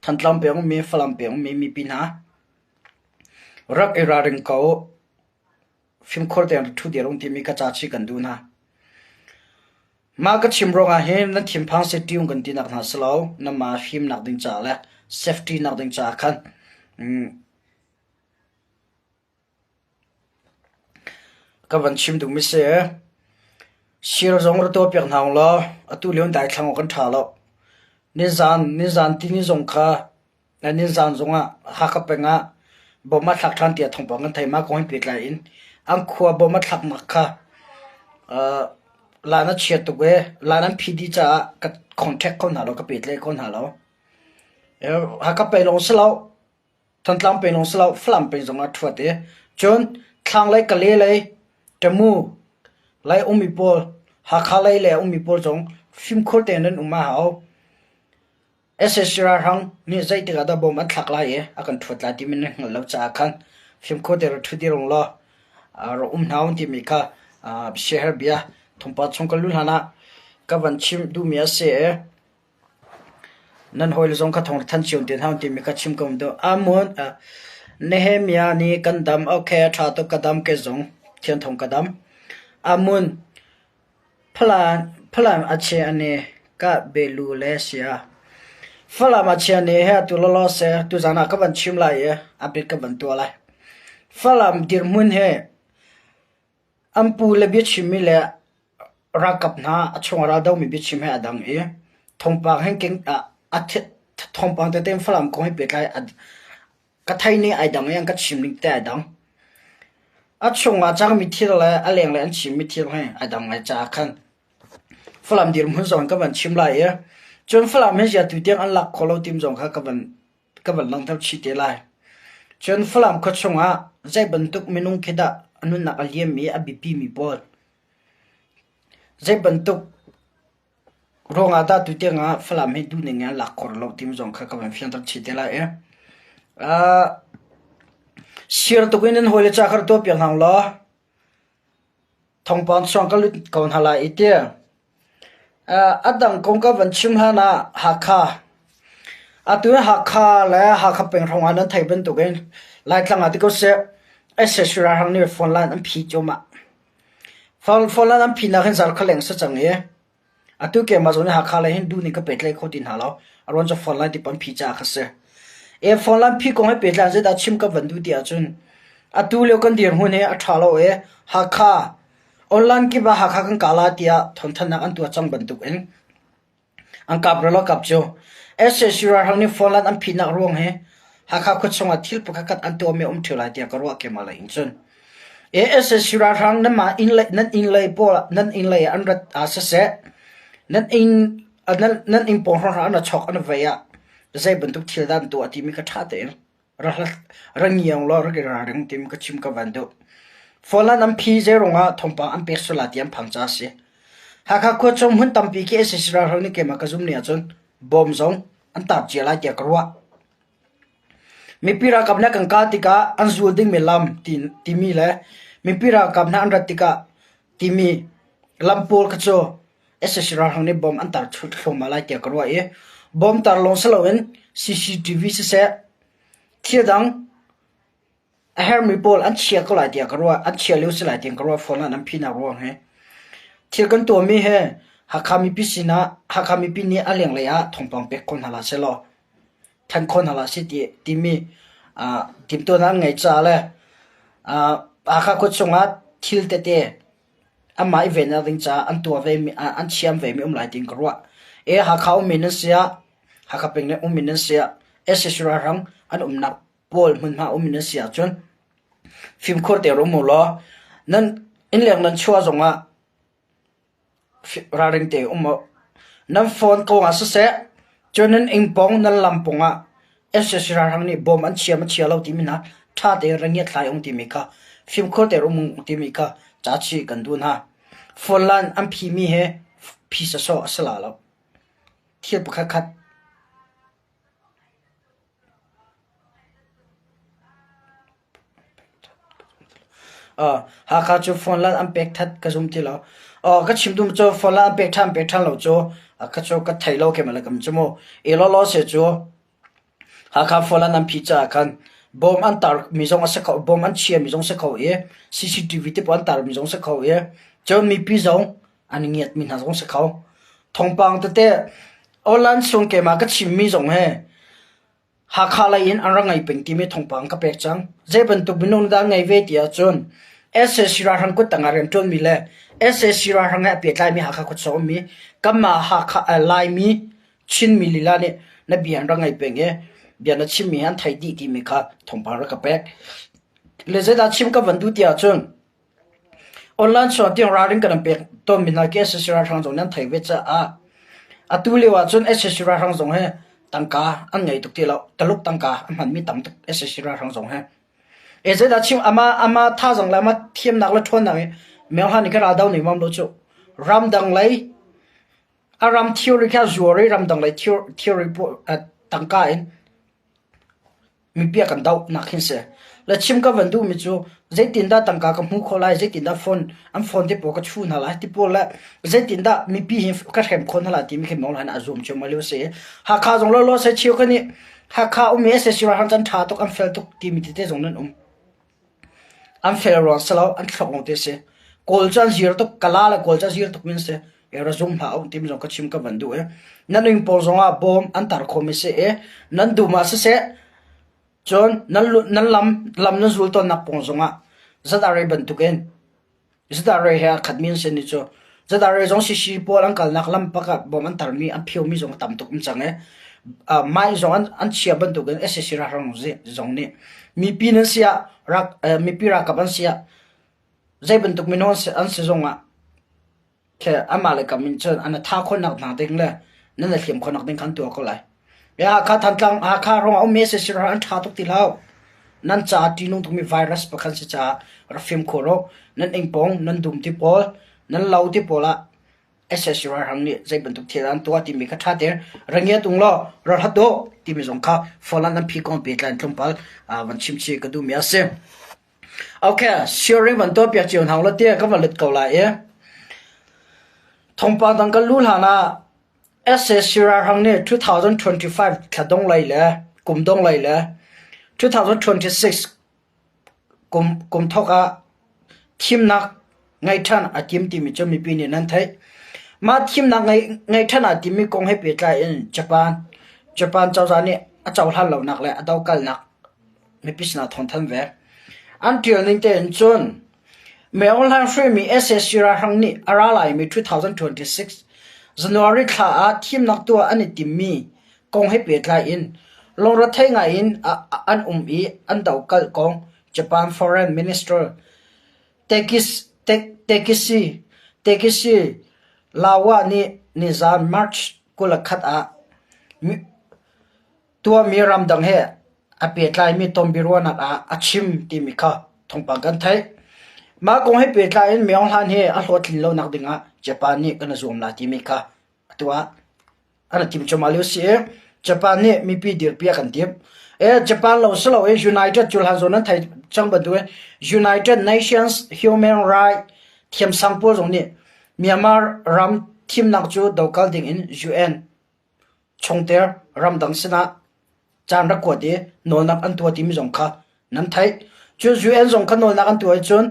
Thantlang peng ummi, Falam peng ummi mipi hna rak i ralring ko uh. Fimkhur tein rak ṭhu dir um timi ka ca chih kan duh hna. Mah ka chim ruangah hin nan thinphang safety um kan tinak hna si lo. Nanmah fimnak ding caah le safety nak ding caah khan Ka van chim duhmi si sir zong ra tuahpiak hna ung law atu lio in daithlang awk kan ṭha lo. Nizan nizan tini zong kha nizan zongah Hakha peng ah bom a thlak ṭhan tiah thawngpang kan theih. Mah kong he pehtlai in an khua bom a thlaknak kha laan a chia tuk i laan an phih dih caah ka contact kho hna lo, ka pehtlai kho hna lo. Hakha peng lawng si lo. Thantlang peng lawng si lo, Falam peng zong ah ṭhuat i cun thlanglei Kale lei Tamu lei ummi pawl Hakha lei le ummi pawl zong fimkhur tein nan um a hau. Sac ralhrang nih zeitik ah dah bom an thlak lai i a kan ṭhuat lai timi nan hngalh lo caah khan fimkhur tein rak ṭhu dir ung law rak um hna un timi kha siaherh bia thawngpang chung ka luh hlan ah ka van chim duhmi a si i Nan hawile zong kha thawng than cio te hna timi kha chim ko duh. Amun Nehemiah nih kan dam okay a ṭha tuk ka dam ke zong thian thawng ka dam. Amun Phalan Phalan a che ane ka belu le sia. Falam a chia ne he atu lawlaw se tuzan ah ka van chim lai i a bit ka van tuah lai. Falam dirhmun he An pu le biachimmi le ralkap hna a chung a ra domi biachim he aa dang i thawngpang he thawngpang tete in Falam kong he pehtlai ka thei ning ai dang i an ka chim ning te ai dang. A chung ah cangmi thil le a lenglei an chimmi thil he ai dang ngai caah khan Falam dirhmun zong ka van chim lai i cun Falam hi ziatu tiang an lak khawh lo tim zong kha ka van ka van langhter chih te lai. Cun Falam khua chungah zei bantuk minung khi dah a nunnak a liam i a biapimi pawl zei bantuk ruangah dah tutiang ah Falam hi duhning in an lak khawh lo timi zong kha ka van fianter chih te lai i uh, sir tuk in nan hawile ca kha tuah piak hna law Thawngpang chuang ka lut ko hna lai i ti. A dang kong ka van chim hlan ah Hakha. Atu hi Hakha le Hakha peng hrawng ah nan theih bantukin Laitlang ah ti ko seh, sac ralhrang nih phone line an phi cuahmah. Phone line an phihnak hin zarkha leng si cang i Atu keimah zong nih Hakha lei hin duh ning ka pehtlaih kho ti hna lo. A ruang cu phone line ti pon phi caah kha si. E phone line phi kong he pehtlai in zeidah chim ka van duh ti ahcun atu lio kan dirhmun hi a ṭha lo i Hakha online kip ah Hakha kan kah lai tiah thawngthanhnak an tuah cang bantuk in an kap rih kap cu sac ralhrang nih phone line an phihnak ruang hi Hakha khuachung ah thil pakhatkhat an tuahmi a um ṭheo lai tiah ka ruah keimah lei in cun. Sac ralhrang nanmah inn lei nan inn lei pawl nan inn lei ah an rat ah siseh, nan inn nan nan inn pawng hrawnghrang an ra chawk an vei ah zei bantuk thil dah an tuah timi kha ṭha tein ra hlat ra ngiang law rak i ralring timi ka chim ka van duh. Phone ah nan phi zeiruang ah thawngpang an pek sual lai ti an phang caah a si. Hakha khua chung hmun tampi khi sac ralhrang nih keimah ka zum ni ahcun bawm zong an taap cia lai tiah ka ruah. Mipi ralkap nih kan kah tikah an zul dingmi lam timi le mipi ralkap hna an rat tikah timi lam pawl kha cu sac ralhrang nih bomb an tar thluahmah lai tiah ka ruah i bomb tar lawng si loin CCTV siseh thil dang A herhmi pawl an chia ko lai tiah ka ruah. An chia lio si lai tiah ka ruah fawn. An phihnak ruang hi. Thil kan tuahmi hi Hakha mipi sinah Hakha mipi nih a lenglei ah thawngpang pek kho hna hlah sehlaw thanh kho hna hlah seh ti timi uh, timhtuahnak an ngeih caah le uh, Hakha khua chungah thil tete amah i vennak ding caah an tuah ve mi an thiam ve mi um lai tiin ka ruah. E Hakha ummi nan si ah Hakha peng le ummi nan si ah sac ralhrang an umnak pawl hmunhma um in an si ahcun fimkhur te um u law nan innleng nan chuah zongah ralring te um u. Nan phone kong ah siseh, cun nan inn pawng nan lam pawng ah sac ralhrang nih bom an chia ma chia lo timi hna ṭha tein ra ngiatthlai um timi kha fimkhur te um u timi kha ca chih kan duh hna. Phone line an phimi he phi sawsawh a si la lo. Thil pakhat khat Hakha cu phone lan an pek that ka zum ti lo. Ka chim duhmi cu phone lan an pek ṭhan pek ṭhan lo cu ka cu ka thei lo keimah le kam cu mu. I lawlaw se cu. Hakha Falam an phih caah khan bawm an tarmi zong a si kho, bawm an chiami zong si kho i CCTV te pawl an tarmi zong si kho i cun mipi zong an i ngiatmi hna zong si kho. Thawngpang tete online chung keimah ka chimmi zong hi Hakha lei in an rak ngei peng timi thawngpang ka pek cang. Zei bantuk minung dah an ngei ve ti ahcun sac ralhrang kuttang ah rianṭuanmi le sac ralhrang he a pehtlaimi Hakha khuachung ummi kanmah Hakha Laimi Chinmi lila nih na bia an rak ngaih peng i bia na chimmi hi an theih dih timi kha thawngpang rak ka pek. Le zeidah chim ka van duh ti ahcun online chuah tiang ralring kan pek tawnmi hna khi SSC ralhrang zong nih an theih ve caah atu lio ahcun SSC ralhrang zong hi tangka an ngei tuk ti lo. Taluk tangka a hmanmi tam tuk SSC ralhrang zong hi. E zeidah chim ama ama thazang le ama thiamnak le ṭhawnnak i myohlan nih khan ral do ning mam lo cu ramdang lei A ram thilri kha zuar i ramdang lei thilri tangka in mipi a kan dohnak khi a si. Le chim ka van duhmi cu zeitindah tangka ka hmuh khawh lai, zeitindah phone an phone te pawl ka chuh hna lai ti pawl le zeitindah mipi hi ka hrem khawh hna lai timi khi mong a zuam cio lio a si. Hakha zong lawlaw se cheu kan i Hakha ummi SAC ralhrang cu an ṭha tuk, an fel tuk timi tete zong nan um. An fel ruang si lo, an thluak lawng te a si. Kawl cu an zir tuk, Kala le Kawl cu a zir tukmi an si. Ra zum hlah u timi zong ka chim ka van duh i nan inn pawl zongah bawm an tar khomi si i nan dum ah siseh cun nan nan lam lam nan zul tawnnak pawng zongah ZRA bantukin ZRA he aa khatmi an si ni cu ZRA zong CC pawl an kalnak lam pakhat bawm an tarmi an phiomi zong a tam tuk um cang i mah zong an an chia bantukin SAC ralhrang zong nih mipi nan si ah rak mipi ralkap an si ah zei bantuk minung an si zongah Amah le kam in cun an tha khawhnak hna ding le nan i hliam khawhnak ding kha an tuah ko lai. Hakha Thantlang Hakha hrawng a ummi sac an ṭha tuk ti hlah. Nan caah ṭihnung tukmi virus pakhat si caah rak fimkhur u. Nan innpawng, nan dum ti pawl, nan lo ti pawl ah sac ralhrang nih zei bantuk thil an tuah timi kha ṭha tein ra ngiat ung law ra hlat u timi zong kha phone ah nan phi kong pehtlai in tlawmpal van chim chih ka duhmi a si. Okay, sharing van tuahpiak cio hna ulaw tiah ka van let ko lai i thawngpang dang kan luh hlan ah SAC ralhrang nih 2025 thla dong lei le kum dong lei le 2026 kum kum thawk ah thimnak ngeih ṭhan a tim timi cu mipi nih nan theih. Mah thimnak ngeih ṭhan aa timmi kong he pehtlai in Japan Japan cozah nih a cohlan lonak le a dokalnak mipi sinah thawngthanh ve. An ṭial ning tein cun Mayor Hlan hruaimi sac ralhrang nih a ra laimi 2026 January thla ah thimnak tuah an i timmi kong he pehtlai in lungrethei ngai in an um i an dohkalh kong Japan Foreign Minister Takeshi Takeshi Lawa nih nizan March 21 ah Tuahmi ramdang he a pehtlaimi tonbiaruahnak ah a chim timi kha thawngpang kan theih. Mah kong he pehtlai in Myo Hlan hi a hlawhtlin lonak dingah Japan nih kan i zuam lai timi kha atu ah an i tim cuahmah lio si i Japan nih mipi dirpi a kan timh. E, Japan lo si lo i United cu hlan zawn nan theih cang bantukin United Nations Human Rights thiamsang pawl zong nih Myanmar ram thimnak cu dokal dingin UN Chungter ramdang sinah caan rak kuat i nawlnak an tuah timi zong kha nan theih. Cun UN zong kha nawlnak an tuah ahcun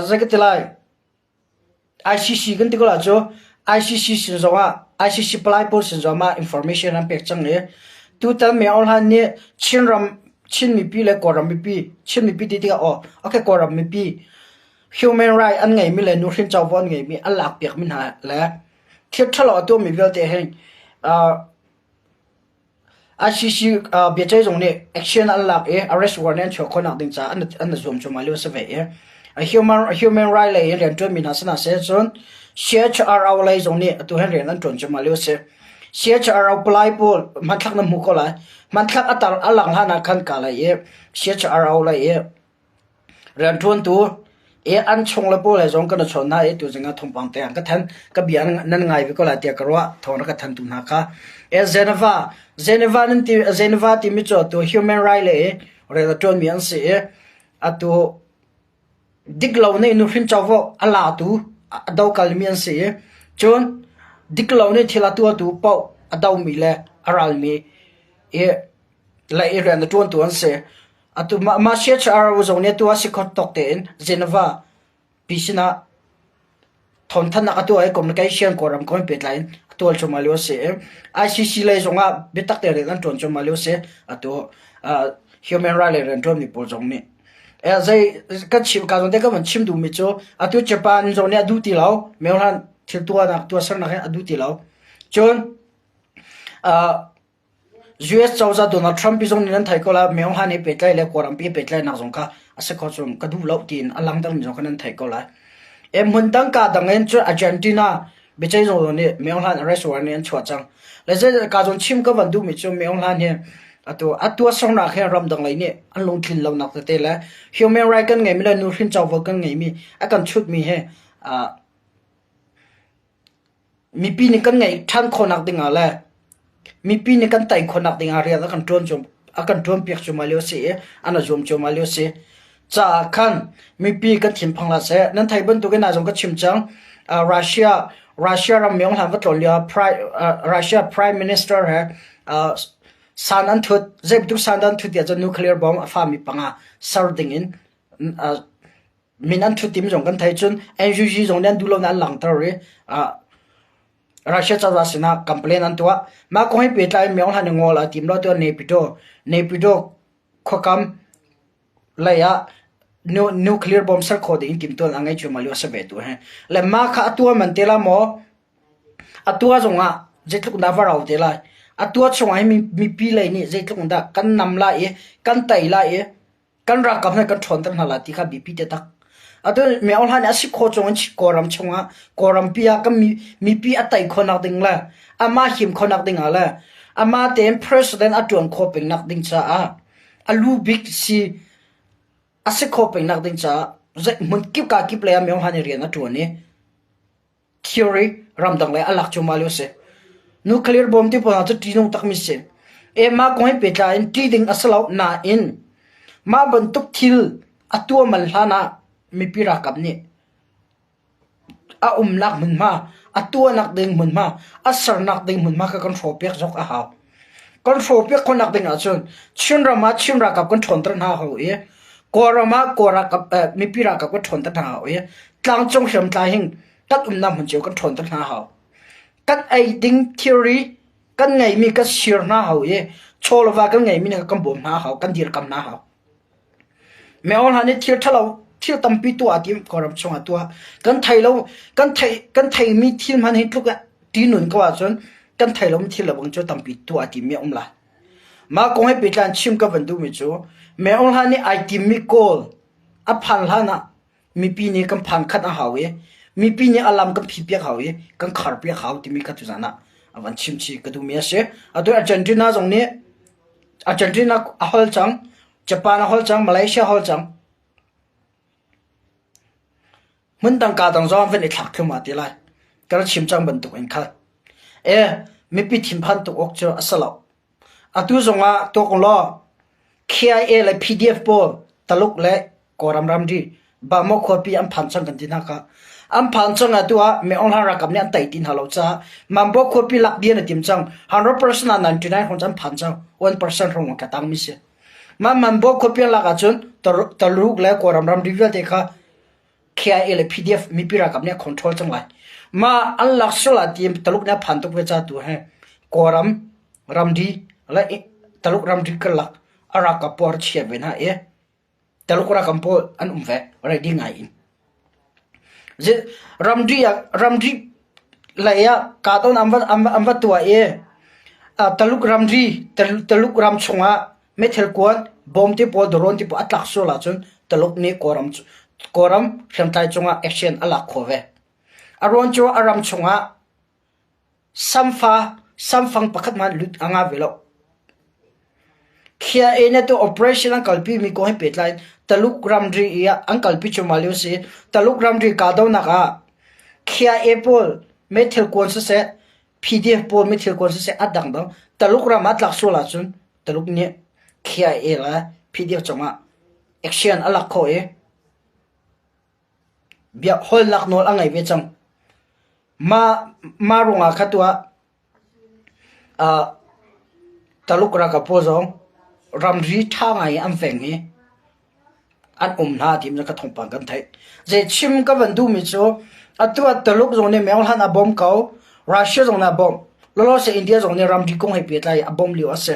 zei ka ti lai ICC kan ti ko lai cu ICC sin zongah ICC palai pawl sin zongah information an pek cang i tutan Mayor Hlan nih Chinram Chin mipi le Kawlram mipi Chin mipi ti tikah aw okay Kawlram mipi Human right an ngeimi le nuhrin covo an ngeimi an lakpiakmi hna le thil ṭhalo a tuahmi vialte hi ICC biaceih zung nih action an lak i arrest warrant an chuah khawhnak ding caah an i zuam cuahmah lio a si ve i human right lei in rianṭuanmi hna sinah seh cun CHRO lei zong nih atu hin rian an ṭuan cuahmah lio a si. CHRO palai pawl hmanthlak na hmu ko lai. Hmanthlak a tar a lang hlan ah khan ka lei i CHRO lei i Rianṭuantu i an chungle pawl he zong kan i chawn hna i tuzing ah thawngpang te an ka thanh. Ka bia nan ngai ve ko lai tiah ka ruah. Thawng rak ka thantu hna kha. E Geneva, Geneva nan ti Geneva timi cu atu human right le i rian a ṭuanmi an si i atu diklo nih nuhrin covo a latu a dokalmi an si i cun diklo nih thil a tuahtu paoh. A domi le a ralmi i le i rian a ṭuantu an si. Atu mah CHRO zong nih atu a si kho tawk tein Geneva pi sinah thawngthanhnak a tuah i communication Kawlram kong he pehtlai in a tual cuahmah lio a si i ICC lei zongah biatak te rian an ṭuan cuahmah lio a si. Atu human rights lei rianṭuanmi pawl zong nih. Zei kan chim ka zawn te ka van chim duhmi cu atu Japan zong nih a duh ti lo. Myohlan thil tuahnak tuahsernak hi a duh ti lo. Cun US cozah Donald Trump zong nih nan theih ko lai. Myohlan he pehtlai le Kawlrampi he pehtlaihnak zong kha a si kho cun ka duh lo tiin a langhtermi zong kha nan theih ko lai. Hmun dang ka dang in cun Argentina biaceih zung nih Myohlan arrest warrant nih an chuah cang. Le zei ka zawn chim ka van duhmi cu Myohlan hi atu a tuahsernak hi ramdang lei nih an lungtlin lonak tete le human right kan ngeimi le nuhrin covo kan ngeimi a kan chutmi hi mipi nih kan ngeih ṭhan khawhnak dingah le mipi nih kan tei khawhnak dingah rian a kan ṭuan a kan ṭuanpiak cuahmah lio a si i an a zuam cuahmah lio a si. Caah khan mipi kan thinphang hlah seh. Nan theih bantukin nai zong ka chim cang. Russia Russia ram Myong hlan va tlawn lio ah Russia Prime Minister he san an thut. Zei bantuk san dah an thut tiah cun nuclear bomb a fami panga ser ding in min an thut timi zong kan theih. Cun NUG zong nih an duh lonak an langhter i Russia cozah sinah complain an tuah. Mah kong he pehtlai in Myong Hlan i ngol aa tim lo tiah Naypyidaw Naypyidaw khuakam lei ah nuclear bomb ser khawh ding in timhtuahnak a ngei cuahmah lio a si ve tu hi. Le mah kha a tuah man te la maw? A tuah zongah zeitluk dah va rau te lai? A tuah chungah hin mipi lei nih zeitluk dah kan nam lai i kan tei lai i kan ralkap hna kan ṭhawnter hna lai ti kha biapi te tak. Atu Myo Hlan nih a si khawh chung in Kawlram chungah Kawlrampi ah kan mipi a tei khawhnak ding le amah him khawhnak ding ah le amah tein president a ṭuan khawh pengnak ding caah a lu bik si a si khawh pengnak ding caah hmun kip ka kip lei ah Myo Hlan nih rian a ṭuan i theory ramdang lei a lak cuahmah lio a si. Nuclear bomb ti pawl hna cu ṭihnung takmi si. E mah kong he pehtlai in ṭih ding a si lo nain mah bantuk thil a tuah man hlan ah mipi ralkap nih a umnak hmunhma, a tuahnak ding hmunhma, a sernak ding hmunhma kha kan hrawhpiak zok a hau. Kan hrawhpiak khawhnak ding ahcun Chinram ah Chin ralkap kan ṭhawnter hna hau i Kawlram ah Kawl ralkap mipi ralkap kan ṭhawnter hna hau i tlangcung hriamtlai hin kan umnak hmun cio kan ṭhawnter hna hau. Kan ei ding thilri kan ngeihmi kan sir hna hau i chawlva kan ngeihmi nih kan bawm hna hau, kan dirkam hna hau. Meo hna nih thil ṭhalo thil tampi tuah ti Kawlram chungah tuah. Kan thei lo kan thei kan theimi thil hmanh hi tluk ṭihnun ko ahcun kan thei lomi thil lebang cu tampi tuah timi a um lai. Mah kong he pehtlai in chim ka van duhmi cu Meo hna nih ai timmi kawl a phan hlan ah mipi nih kan phan khat a hau i mipi nih a lam kan phihpiak hau i kan kharpiak hau timi kha tuzan ah a van chim chih ka duhmi a si. Atu Argentina zong nih Argentina a hol cang, Japan a hol cang, Malaysia a hol cang. Hmun dang ka dang zong an van i thlak thluahmah ti lai. Kan chim cang bantuk in kha. E, mipi thinphan tuk awk cu a si lo. Atu zongah tuak law KIA le PDF pawl Taluk le Kawlram ramri Bamaw khuapi an phan cang kan ti hna kha. An phan cang atu ah Min Aung Hlaing ralkap nih an tei ti hna lo caah Mambaw khuapi lak dih an i tim cang. 100% ah 99 hrawng cu an phan cang. 1% hrawng ka tangmi si. Mah Mambaw khuapi an lak ahcun Taluk le Kawlram ramri vialte kha KIA le PDF mipi ralkap nih a control cang lai. Mah an lak sual ah ti Taluk nih a phan tuk ve ca tu he Kawlram ramri le Taluk ramri karlak a ralkap pawl a chia ve hna i Taluk ralkap pawl an um ve ready ngai in. Ramri ah ramri lei ah kahdohnak an va an va tuah i Taluk ramri Taluk ram chungah meithal kuan bom te pawl drone te pawl a tlak sual ahcun Taluk nih Kawlram Kawlram hriamtlai cungah action a lak khawh ve. A ruang cu a ram chungah Samfa samfang pakhat hmanh lut a ngah ve lo. KIA nih tu operation an kalpi mi kong he pehtlai in Taluk ramri i an kalpi cuahmah lio a si. Taluk ramri kahdohnak ah KIA pawl meithal kuan siseh, PDF pawl meithal kuan siseh a dangdang Taluk ram ah tlak sual ahcun Taluk nih KIA le PDF cungah action a lak khawh i bia holnak nawl a ngei ve cang. Mah ruangah kha tuah. Taluk ralkap pawl zong ramri ṭha ngai in an veng i an um hna ti ka thawngpang kan theih. Zei chim ka van duhmi cu atu ah Taluk zong nih Myo Hlan a bawm ko, Russia zong nih a bawmh. Lawlawse India zong nih ramri kong he pehtlai a bawm lio a si.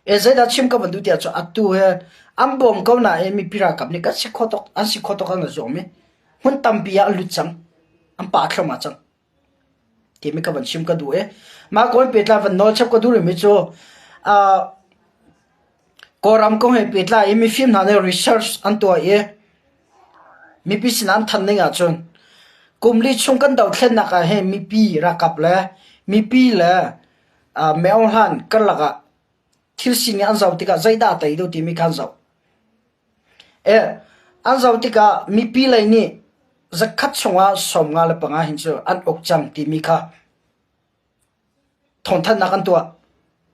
E zeidah chim ka van duh tiah cu atu he an bawm ko nain mipi ralkap nih kan si kho tuk an si kho tuk an zuam i hmun tampi ah an lut cang. An pah thluahmah cang. Timi ka van chim ka duh i mah kong pehtlai van nawl chap ka duh rihmi cu uh, Kawlram kong he pehtlai i mifim hna nih research an tuah i mipi sin an thanh ning ahcun kum li chung kan dothlennak ah hin mipi ralkap le mipi le uh, Myo Hlan karlak ah thil sining an zoh tikah zeidah a tei deuh timi kha an zoh. An zoh tikah mipi lei nih zakhat chungah 55 hin cu an uk cang timi kha thawngthanhnak an tuah.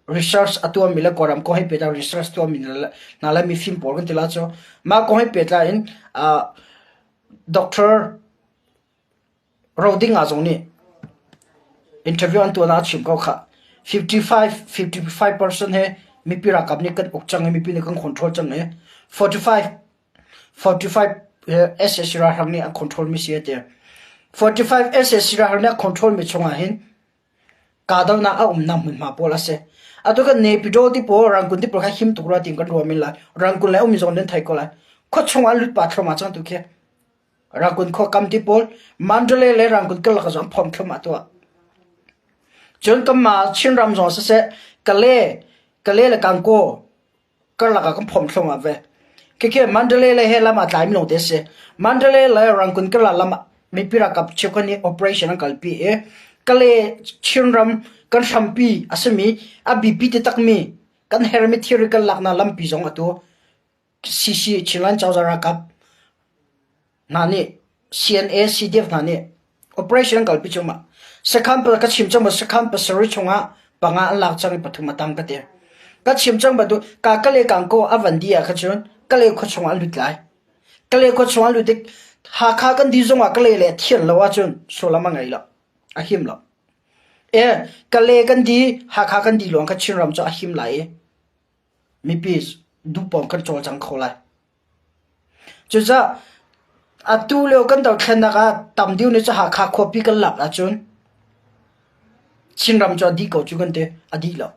Research a tuahmi le Kawlram kong he pehtlai research tuahmi hna le mifim pawl kan ti lai cu. Mah kong he pehtlai in Doctor Rodinga zong nih interview an tuahnak a chim ko khah. 55 55% he mipi ralkap nih kan uk cang i mipi nih kan control cang i 45 45 SAC ralhrang nih an control mi si a ti. 45 SAC ralhrang nih a control mi chungah hin kahdohnak a umnak hmunhma pawl a si. Atu kan Naypyidaw ti pawl Rangoon ti pawl kha him tuk rua tiin kan ruah men lai. Rangoon le ummi zong nan thei ko lai. Khua chungah lut pah thluahmah cang tu khi. Rangoon khua kam ti pawl Mandalay le Rangoon karlak zong phom thluahmah tuah. Cun kanmah Chinram zong siseh Kale Kale le Kankaw karlak ah kan phom thluahmah ve. Khikhi Mandalay le he lam ah tlaimi lawng te a si. Mandalay le Rangoon karlak lam ah mipi ralkap cheukhat nih operation an kalpi i Kale Chinram kan hrampi a simi a biapi taktakmi kan hermi thilri kan laknak lampi zong atu CC Chinland cozah ralkap hna nih CNA CDF hna nih operation an kalpi cuahmah. Sakhan ka chim cang sakhan pasarih chungah panga an lak cang i pathum a tang ka ti. Ka chim cang bantuk ka kale kangko a van di ah kha cun kale khua chungah an lut lai. Kale khua chungah an lut tik Hakha kan di zongah kale le thian lo ahcun sullam a ngei lo. A him lo. E kale kan di Hakha kan di lawng kha Chinram cu a him lai i mipi duhpawng kan cawlcang kho lai. Cucaah atu lio kan dothlennak ah tam deuh nih cu Hakha khuapi kan lak ahcun Chinram cu a dih ko cu kan ti. A dih lo.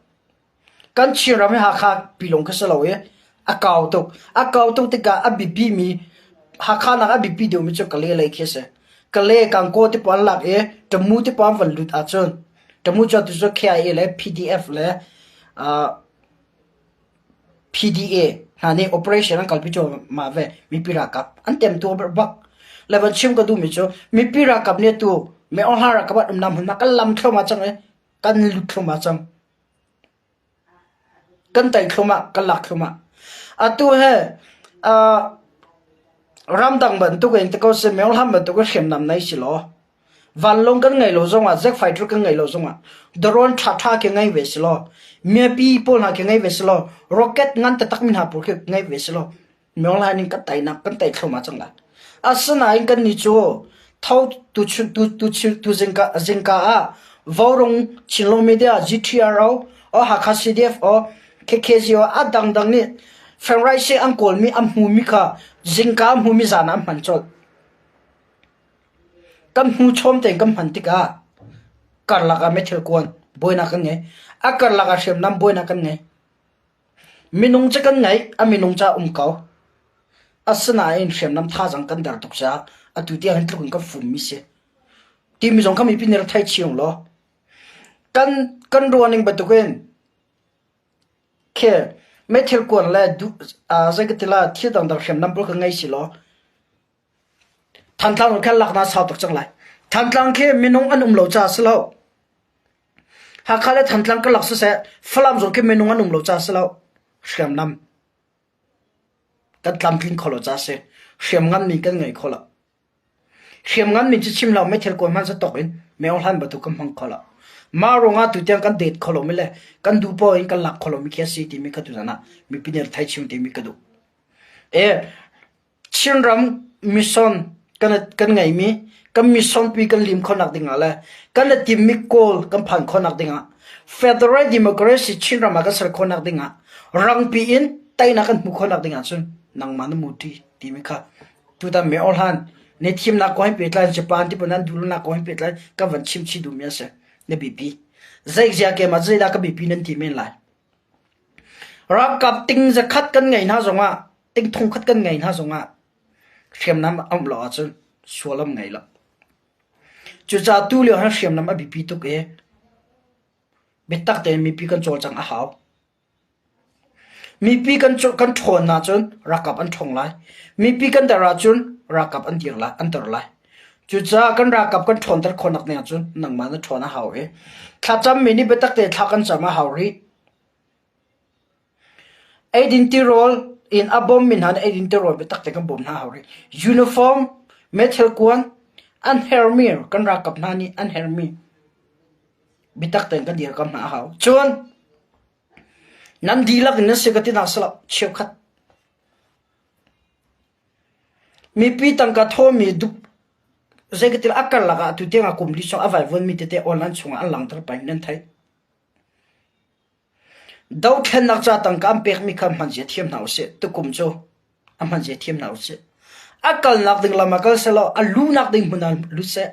Kan Chinram hi Hakha pi lawng kha si lo i a kau tuk. A kau tuk tikah a biapimi Hakha nak a biapi deuhmi cu Kale lei khi a si. Kale Kangkaw ti pawl an lak i Tamu ti pawl an van lut ahcun Tamu cu atu cu KIA le PDF le PDA hna nih operation an kalpi cuahmah ve. Mipi ralkap an temtuar bak. Le van chim ka duhmi cu mipi ralkap nih atu Min Aung Hlaing ralkap an umnak hmun ah kan lam thluahmah cang i kan lut thluahmah cang. Kan tei thluahmah, kan lak thluahmah. Atu he ramdang bantuk in ti ko seh Min Aung Hlaing bantuk in hriamnam nei si law Vanlawng kan ngeih lo zongah jet fighter kan ngeih lo zongah drone ṭhaṭha khi ngei ve selaw mipi pawl hna khi ngei ve selaw rocket ngan taktak mi hna pawl khi ngei ve selaw Myonglai ning kan teinak kan tei thluahmah cang lai. Asinain kannih cu tho tu tu tu tu zingka zingka ah Vaurawng Chinlung Media GTRO o Hakha CDF o KKG o a dangdang nih Fengrai an kawlmi an hmumi kha zingka an hmumi zan ah an hman colh. Kan hnu chawm tein kan hman tikah karlak ah meithal kuan buainak kan ngei. A karlak ah hriamnam buainak kan ngei. Minung cu kan ngeih, a minung ca um ko. Asinain hriamnam thazaang kan der tuk caah atu tiang hin tluk in kan fummi si. Timi zong kha mipi nih rak thei chiung law. Kan kan ruahning bantukin khi meithal kuan le du, uh, zei ka ti la thil dangdang hriamnam pawl ka ngei si law Thantlang khan laknak sau tuk cang lai. Thantlang khi minung an um lo caah si lo. Hakha le Thantlang karlak siseh, Falam zong khi minung an um lo caah si lo. Hriamnam kan tlamtling kho lo caah si. Hriamngan mi kan ngei kho lo. Hriamngan mi cu chim lo meithal kawl hmanh satok in meo hlan bantuk kan hmang kho lo. Mah ruangah tutiang kan det kho lomi le kan duh poah in kan lak kho lomi khi a si timi kha tuzan ah mipi nih thei chim timi ka duh. E, Chinram mission kan ngeimi kan mission pi kan lim khawhnak dingah le kan i timmi goal kan phan khawhnak dingah Federal Democracy Chinram ah kan ser khawhnak ding ah rangpi in teinak kan hmuh khawhnak ding ahcun nangmah na muṭi timi kha tutan me hlan ne thimnak kong he pehtlai Japan ti nan duhlonak kong he pehtlai kan van chim chih duhmi a si. Na biapi. Zeizia ke ma zeidah ka biapi nan ti men lai. Ralkap ting zakhat kan ngei hna zongah ting thongkhat kan ngei hna zongah hriamnam a um lo ahcun sual am ngei lo. Cucaah tulio han hriamnam a biapi tuk i biatak tein mipi kan cawlcangh a hau. Mipi kan kan ṭhawn ahcun ralkap an ṭhawng lai. Mipi kan der ahcun ralkap an dir lai, an der lai. Cucaah kan ralkap kan ṭhawnter khawhnak ding ahcun nangmah na ṭhawn a hau i thlacammi nih biatak tein thla kan cam a hau rih. Eidin tirawl in a bawmmi hna nih eidin tirawl biatak tein kan bawm hna a hau rih. Uniform, meithal kuan an hermi kan ralkap hna nih an hermi biatak tein kan dirkamh hna a hau. Cun nan dihlak in nan si ka ti hna silo cheukhat mipi tangka thawmi dup zeikatil a karlak ah atu tiang ah kum li chung a vaivuanmi tete online chungah an langhter peng nan theih. Dothlennak ca tangka an pekmi kha hmanzia thiam hna usih. Tukum cu a hmanzia thiam hna usih. A kalnak ding lam ah kal sehlaw a luhnak ding hmun ah lut seh.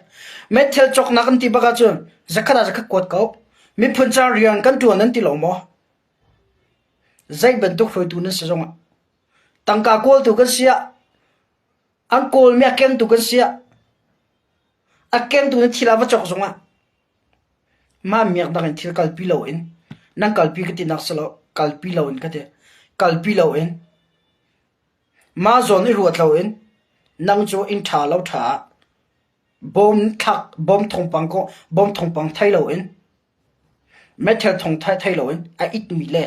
Meithal cawknak an ti bak ahcun zakhat ah zakhat kuat ko. Miphun ca rian kan ṭuan an ti lo maw? Zei bantuk hruaitu nan si zongah tangka kawltu kan si ah an kawlmi a kengtu kan si ah a kengtu na thil ah va cawk zongah Mah miak dang in thil kalpi loin nan kalpi ka tinak si lo, kalpi loin ka ti. Kalpi loin mah zawn i ruat loin nang cu inn ṭha lo ṭha ah bawm thlak bawm thawngpang ko bawm thawngpang thei loin meithal thawng thei loin a itmi le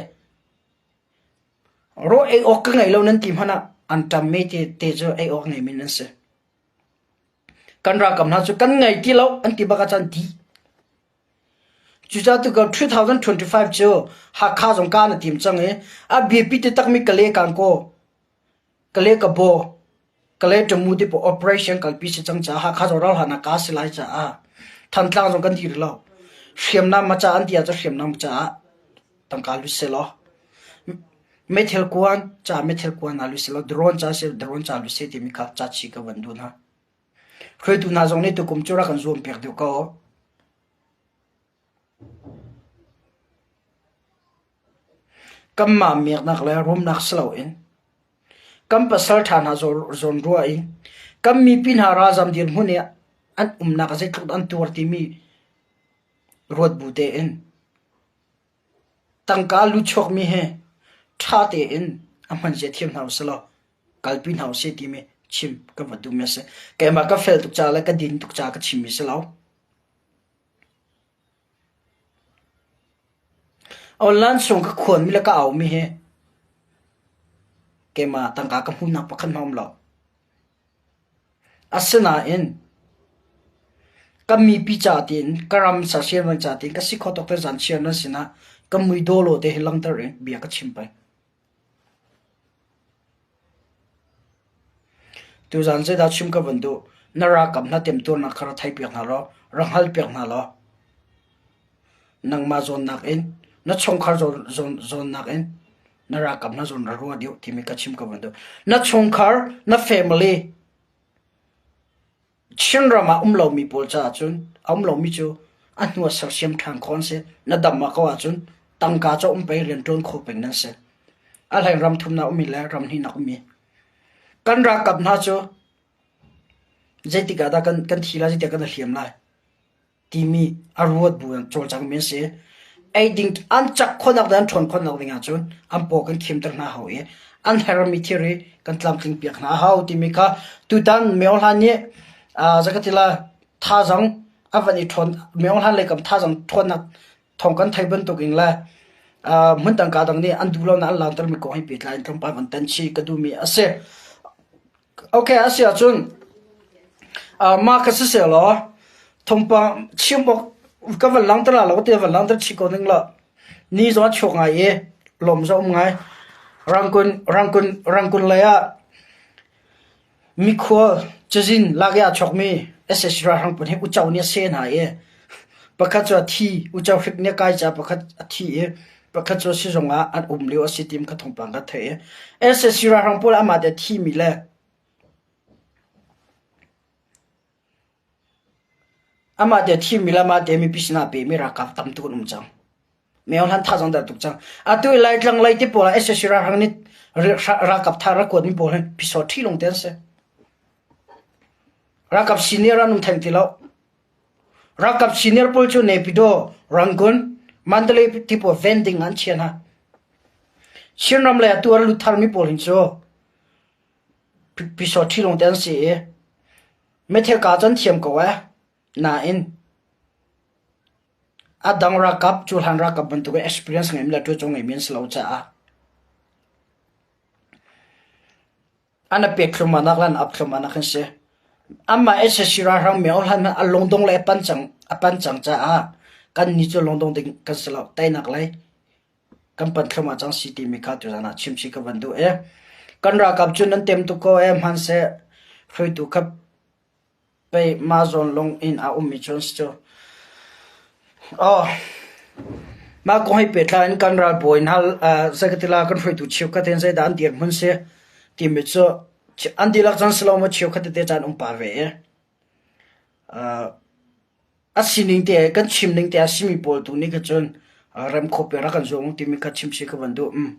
raw ei awk ka ngei lo nan ti hmanh ah an ṭammi te te cu ei awk ngeimi nan si. Kan ralkap hna cu kan ngei ti lo an ti bak ahcun dih. Cucaah tukar 2025 cu Hakha zong kaan a tim cang i a biapi taktakmi Kale Kangkaw, Kale Kabaw, Kale Tamu ti pawl operation kalpi si cang caah Hakha zong ralhlan ah kaa si lai caah Thantlang zong kan dir lo. Hriamnam ma caah an ti ahcun hriamnam caah tangka lut sehlaw meithal kuan ca meithal kuan ah lut sehlaw drone ca seh drone ca lut seh timi kha ca chi ka van duh hna. Hruaitu hna zong nih tukum cu rak kan zuam piak deuh ko. Kanmah miaknak le rumnak si loin kan pasal ṭha hna zawn ruah in kan mipi hna ralzam dirhmun i an umnak zeitluk dah an tuar timi ruat bu tein Tangka luchuakmi he ṭha tein a hmanzia thiam hna usih law kalpi hna usih timi chim ka va duhmi a si. Keimah ka fel tuk caah le ka din tuk caah ka chimmi si lo. Online chung ka khuanmi le ka aumi hi keimah tangka ka hmuhnak pakhat hmanh a um lo. Asinain kan mipi ca tiin ka ram sersiamnak ca tiin ka si kho tawk te zanchiar nan sinah ka mui dawlaw te hi langhter in bia ka chim peng. Tuzaan zeidah chim ka van duh? Na ralkap hna temtuarnak kha rak theihpiak hna law, rak hngalhpiak hna law, nangmah zawnnak in, na chungkhar zawnnak in na ralkap hna zawn ra rua deuh timi ka chim ka van duh. Na chungkhar, na family, Chinram ah um lomi pawl caah cun a um lomi cu a hnu ah sersiam ṭhan khawh an si. Na dam ah ko ahcun tangka cu um pei rian ṭuan kho peng nan si. A hlei ram thumnak ummi le ram hnihnak ummi. Kan ralkap hna cu zeitik ah dah kan, kan thi lai, zeitik ah kan i hliam lai timi a ruat bu in cawlcangmi an si. Eiding an cak khawhnak le an ṭhawn khawhnak ding ahcun an paw kan khimter hna hau i an hermi thilri kan tlamtling piak hna hau timi kha tutan Myo Hlan nih zakatila thazang a van i ṭhawn Myo Hlan lei kam thazang ṭhawnnak thawng kan thei bantuk in le hmun dang ka dang nih an duh lonak an langhtermi kong hi pehtlai in tlawmpal van tan chih ka duhmi a si. Okay, a si ahcun mah ka si sehlaw thawngpang chim awk ka van langhter la lo ti van langhter chih ko ning law ni zong a chuak ngai i lawm zong um ngai. Rangkun rangkun rangkun lei ah Mikhual cazin lak i aa chawkmi sac ralhrang pawl hi uco nih a seh hna i. Pakhat cu a thi, uco hrik nih a kai caah pakhat a thi i pakhat cu sizung ah an um lio a si ti kha thawngpang ka theih i sac ralhrang pawl amah te a thimi le amah te a thimi le amah te mipi sinah a pemi ralkap tam tuk an um cang. Myohlan thazaang der tuk cang. Atu i Laitlang lei te pawl ah sac ralhrang nih ralkap tha rak kuatmi pawl hi phisawt ṭhi lung te an si. Ralkap senior an um theng ti lo. Ralkap senior pawl cu Naypyidaw, Rangoon, Mandalay ti pawl vending an chia hna. Chinram lei atu an lut tharmi pawl hin cu phisawt ṭhi lung te an si i meithal ka cu an thiam ko ee. Nain a dang ralkap cuhlan ralkap bantukin experience ngeimi le ṭuanco ngeimi an si lo caah an a pek thluahmahnak le an ap thluahmahnak an si. Anmah sac ralhrang myo hlan hmanh a lungdong le a pan cang a pan cang caah kannih cu lungdong ding kan si lo. Teinak lei kan pan thluahmah cang si timi kha tuzan ah chimchih ka van duh i kan ralkap cu nan tem tuk ko ee hmanseh hruaitu kha Pei mah zawn lawng in a ummi cu an si cu. Aw, mah kong he pehtlai in kan ralbawi hna zei ka ti la kan hruaitu cheukhat hin zeidah an dirhmun si timi cu an dihlak cun si lo maw cheukhat tete caan um pah ve i a sining te kan chim ning te a simi pawl tu nih kha cun rem khawh pe rak kan zuam timi kha chim si ka van duh. Um.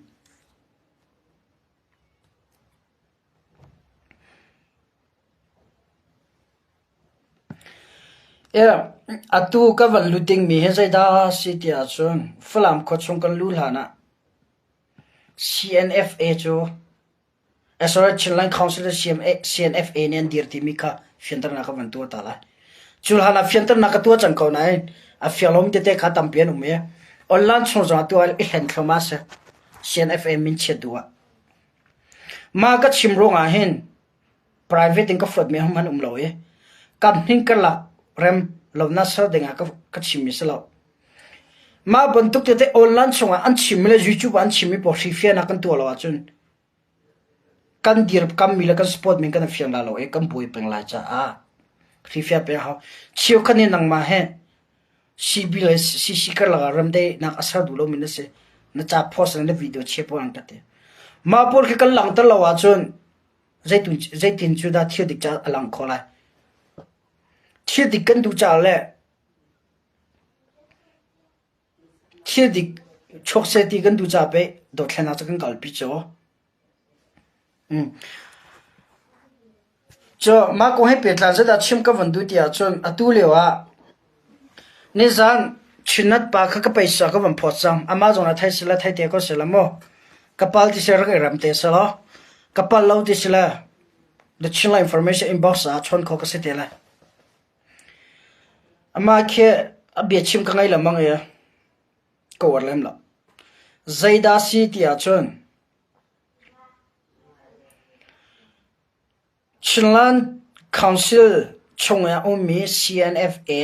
Atu ka van lut dingmi hi zeidah a si ti ahcun Falam khuachung kan luh hlan ah CNFA cu sorry Chinland Council le CNFA nih an dir timi kha fianternak ka van tuah ta lai. Cu hlan ah fianternak ka tuah cang ko nain a fiang lomi tete kha tampi an um i online chung zongah tuah i hlen thluahmah a si. CNFA min chiat duh ah. Mah ka chim ruangah hin private in ka fuatmi hmanh um lo i kam hning karlak rem lonak ser dingah ka chimmi si lo. Mah bantuk tete online chungah an chimmi le YouTube ah an chimmi pawl hrifianak kan tuah lo ahcun kan dirkammi le kan support mi kan i fiang lai lo i kan buai peng lai caah hrifia peng hau. Cheukhat nih nangmah he CB le CC karlak ah remdaihnak a ser duh lomi na si. Na ca post le na video chia pawl an ka ti. Mah pawl khi kan langhter lo ahcun zeitin cu dah thil dik ca a lang kho lai. Thil dik kan duh caah le thil dik chuak seh ti kan duh caah pei dothlennak cu kan kalpi cu. Cu mah kong he pehtlai zeidah chim ka van duh ti ahcun atu lio ah nizan Chinat pa kha ka paisa ka van phawt cang. Amah zong nih thei sila thei te ko sila mu. Ka pal ti sila rak i rem te selaw ka pal lo ti sila the Chinland Information inbox ah chawn kho ka si te lai. Amah khi a biachim ka ngei lengmang i ka uar lem lo. Zeidah si ti ahcun Chinland Council chung i a ummi CNFA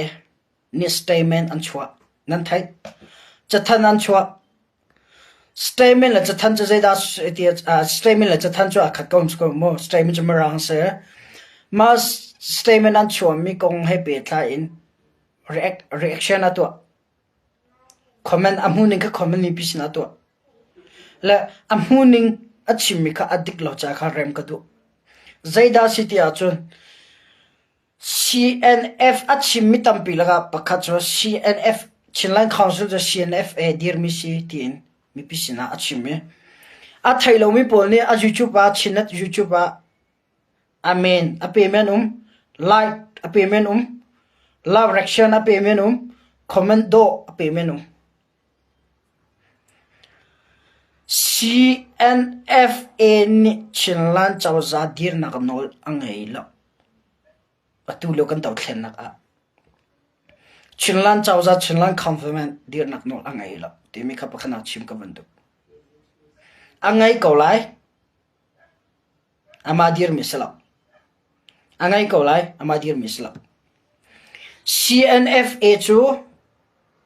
nih statement an chuah. Nan theih? Cathanh an chuah. Statement le cathanh cu zeidah ti statement le cathanh cu aa khat ko ko mu. Statement cu Mirang si. Mah statement an chuahmi kong he pehtlai in reaction a tuah. Comment a hmuhning kha comment mipi sinah a tuah. Le a hmuhning a chimmi kha a dik lo caah kha rem ka duh. Zeidah si ti ahcun CNF a chimmi tampi lakah pakhat cu CNF Chinland Council cu CNFA dirmi si tiin mipi sinah a chim i a thei lomi pawl nih a YouTube ah Chinnet YouTube ah Amen a pemi an um, like a pemi an um, love reaction a pemi an um, comment dawh a pemi an um. CNFA nih Chinland cozah dirnak nawl a ngei lo. Atu lio kan dothlennak ah Chinland cozah Chinland government dirnak nawl a ngei lo timi kha pakhat nak chim ka van duh. A ngei ko lai. Amah dirmi si lo. A ngei ko lai. Amah dirmi si lo. CNFA cu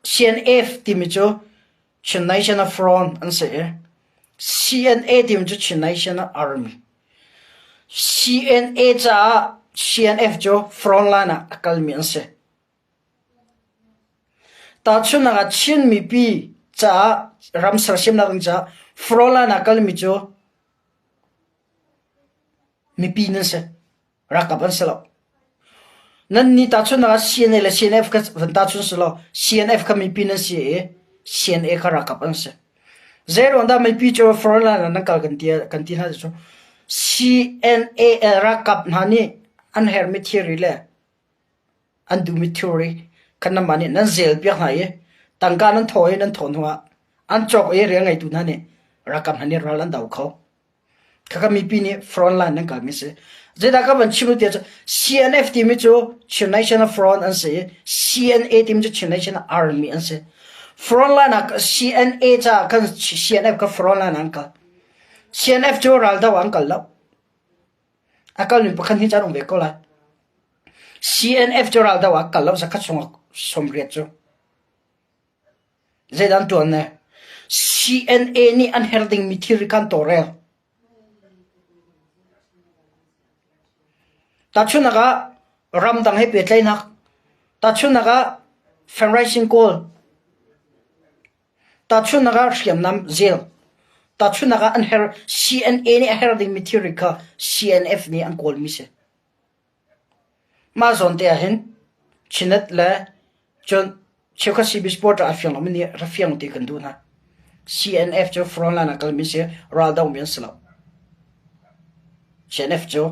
CNF timi cu Chin National Front an si i CNA timi cu Chin National Army. CNA caah CNF cu front line ah a kalmi an si. Tahchunhnak ah Chin mipi caah ram sersiamnak ding caah frontline ah kalmi cu mipi nan si. Ralkap an si lo. Nan nih tahchunhnak ah CNA le CNF kha van tahchun si law CNF kha mipi nan si i CNA kha ralkap an si. Zeiruang dah mipi cu frontline ah nan kal kan ti kan ti hna cu CNA ralkap hna nih an herhmi thilri le an duhmi thilri kha nanmah nih nan zel piak hna i tangka nan thaw i nan thawh hnuah an cawk i rian ngeitu hna nih ralkap hna nih ral an do kho. Khakha mipi nih front line nan kalmi si. Zeidah ka van chim tiah cu CNF timi cu Chin National Front an si i CNA timi cu Chin National Army an si. Front line ah CNA caah khan CNF kha front line an kal. CNF cu raldo an kal lo. A kalmi pakhat hi caan um ve ko lai. CNF cu raldo ah kal lo zakhat sung 80 cu. Zeidah an ṭuan ne? CNA nih an herh dingmi thilri kha an tawlrel. Tahchunhnak ah ramdang he pehtlaihnak, tahchunhnak ah fundraising kawl, tahchunhnak ah hriamnam zel, tahchunhnak ah an herh CNA nih a herh dingmi thilri kha CNF nih an kawlmi si. Mah zawn te ahhin Chinnet le cun cheukhat CB Sport ah a fiang lomi nih ra fiang ti kan duh hna. CNF cu frontline ah kalmi si, raldomi an si lo. CNF cu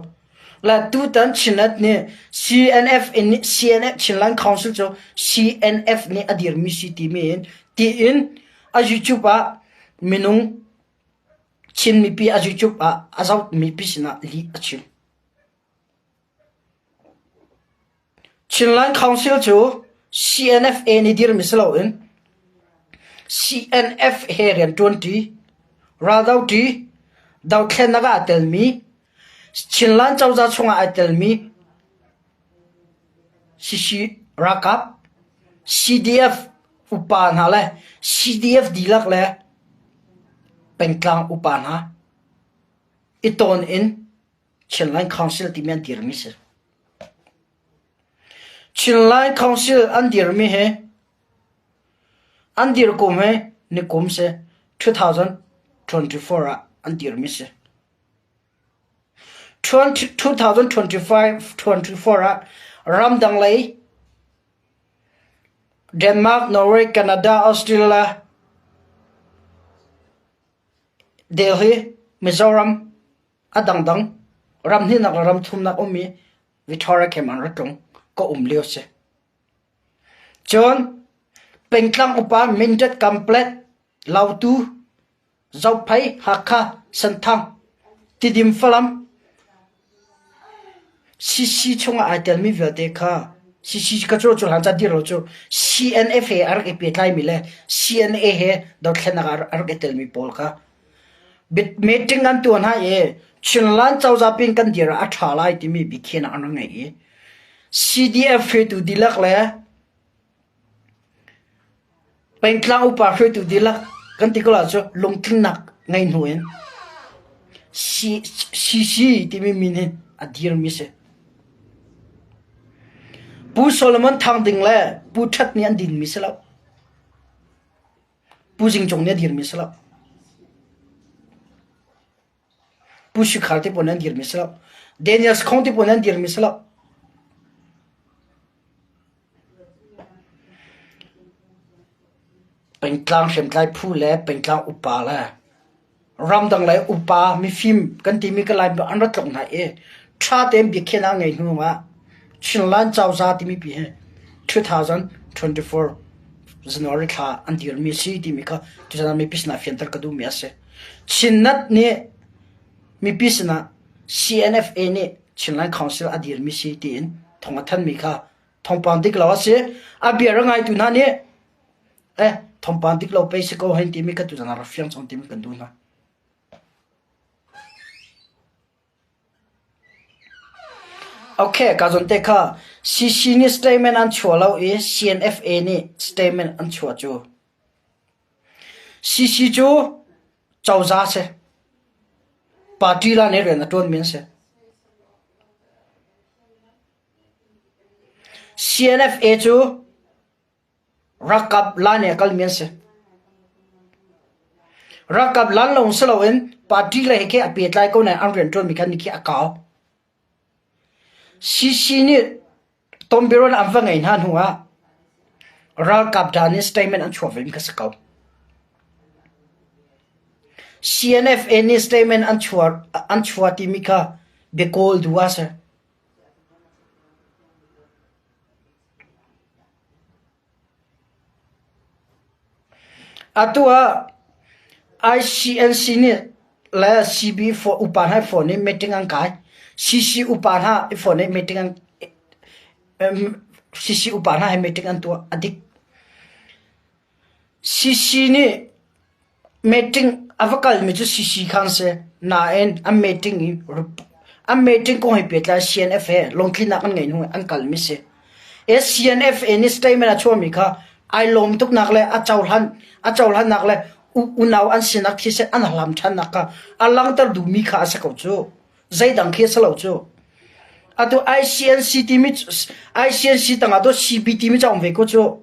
le tutan Chinnet nih CNF in CNF Chinland Council cu CNF nih a dirmi si timi in tiin a YouTube ah minung Chin mipi a YouTube ah a zohmi pi sinah lih a chim. Chinland Council cu CNFA nih dirmi si loin CNF he rianṭuanṭi, raldoṭi, dothlennak ah aa telmi, Chinland cozah chungah aa telmi CC ralkap, CDF upa hna le CDF dihlak le pengtlang upa hna i tawn in Chinland Council timi an dirmi si. Chinland Council an dirmi hi an dir kum hi nikum si 2024 ah an dirmi si. 2025 24 ah ramdang lei Denmark, Norway, Canada, Australia, Delhi, Mizoram, A dangdang ramhnihnak le ramthumnak ummi Victoria Camp an ra tlung ka um lio si. Cun pengtlang upa Mindat Kamplet, Lautu, Zophei, Hakha, Senthang, Tidim Falam, CC chungah ai telmi vialte kha CC ka cu cu hlan ca dir lo cu CNF he a rak i pehtlaimi le CNA he dothlennak ah a rak i telmi pawl kha Meeting an tuah hna i Chinland cozah pin kan dir ah a ṭha lai timi biakhiahnak an rak ngei i CDF hruaitu dihlak le pengtlang upa hruaitu dihlak kan ti ko ahcun lungtlinnak ngei hnu in CC timi min hi a dirmi si. Pu Solomon Thang Ding le Pu Ṭhat nih an dinmi si lo. Pu Zing Cung nih a dirmi si lo. Pu Shikhar te pawl nih an dirmi si lo. Daniel Sakhong te pawl nih an dirmi si lo. Pengtlang hriamtlai phu le pengtlang upa le ramdang lei upa mifim kan timi ka lai an ra tlok hna i ṭha tein biakhiahnak ngei hnu ah Chinland cozah timi pi hi 2024 January thla an dirmi si timi kha tutan mipi sinah fianter ka duhmi a si. Chinnet nih mipi sinah CNFA nih Chinland Council a dirmi si tiin thong a thanmi kha thawngpang dik lo a si. A bia ra ngaitu hna nih Eh, thawngpang dik lo pei si ko hein timi kha tuzan ah rak fiang cang timi kan duh hna. Okay, ka zon te kha CC nih statement an chuah lo i CNFA nih statement an chuah cu. CC cu cozah si. Party la nih rian a ṭuanmi an si. CNFA cu. Ralkap lan i a kalmi an si. Ralkap lan lawng si loin party lei he khi a pehtlai ko nain an rianṭuanmi kha nikhi a kau. CC nih tonbiaruahnak an va ngeih hna hnu ah ralkap dan in statement an chuah vemi kha si ko. CNFA nih statement an chuah an chuah timi kha biakawl duh ah a si. Atu ah ICNC nih le CB upa hna i fawn i meeting an kai. CC upa hna i fawn i meeting an CC upa hna he meeting an tuah. A dik. CC nih Meeting a va kalmi cu CC kha an si. Nain an meeting i an meeting kong he pehtlai CNF he lungtlinnak an ngeih hnu in an kalmi si. CNF nih statement a chuahmi kha ai lawm tuknak le a cohlan a cohlannak le unau an sinak thisen an hlam ṭhannak kha a langhter duhmi kha a si ko cu. Zeidang khi a si lo cu. Atu ICNC timi ICNC tangah to CB timi ca um ve ko cu.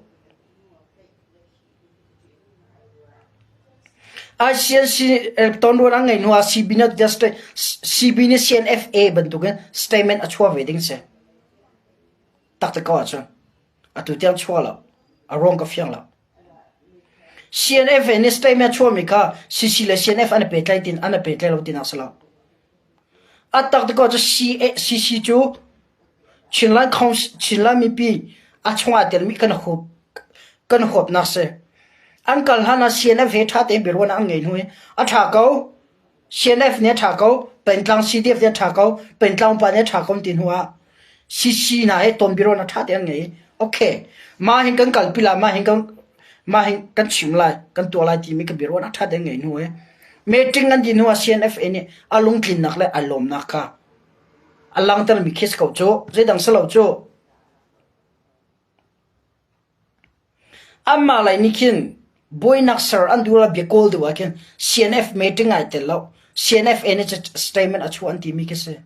ICNC tawnrual an ngeih hnu ah CB nih CNFA bantukin statement a chuah ve ding si. Taktak ko ahcun atu tiang chuah lo. A ruang ka fiang lo. CNFA nih statement a chuahmi kha CC le CNF an i pehtlai tin an i pehtlai lo tinak si lo. A tak ko cu CC cu Chinland Chinland mipi a chungah telmi kan huap kan huapnak si. An kal hlan ah CNF he ṭha tein biaruahnak an ngei hnu i a ṭha ko. CNF nih a ṭha ko, pengtlang CDF nih a ṭha ko, pengtlang pa nih a ṭha ko ti hnu ah CC hna he ton biaruahnak ṭha tein an ngei. Okay, mah hin kan kalpi lai, mah hin kan mah hin kan chim lai, kan tuah lai timi ka biaruahnak ṭha tein ngei hnu i meeting an dih hnu ah CNFA nih a lungtlinnak le a lawmnak kha a langhtermi khi si ko cu. Zeidang si lo cu. Anmah lei nih khin buainak ser an duh le bia kawl duh ah khin CNF meeting ai tel lo. CNFA nih statement a chuah an timi khi si.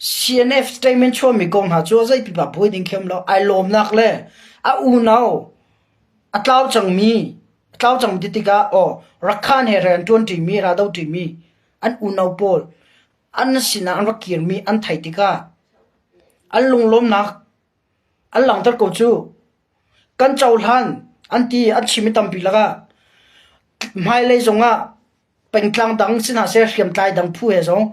CNF statement chuahmi kong hna cu zei pipa buai ding khi um lo. Ai lawmnak le a unau a tlau cangmi a tlau cang ti tikah aw Rakhan he rian ṭuan ṭimi raldo ṭimi an unau pawl an sinah an rak kirmi an theih tikah an lunglawmnak an langhter ko cu. Kan cohlan an ti an chim i tampi lakah hmailei zongah pengtlang dang si hna seh hriamtlai dang phu he zong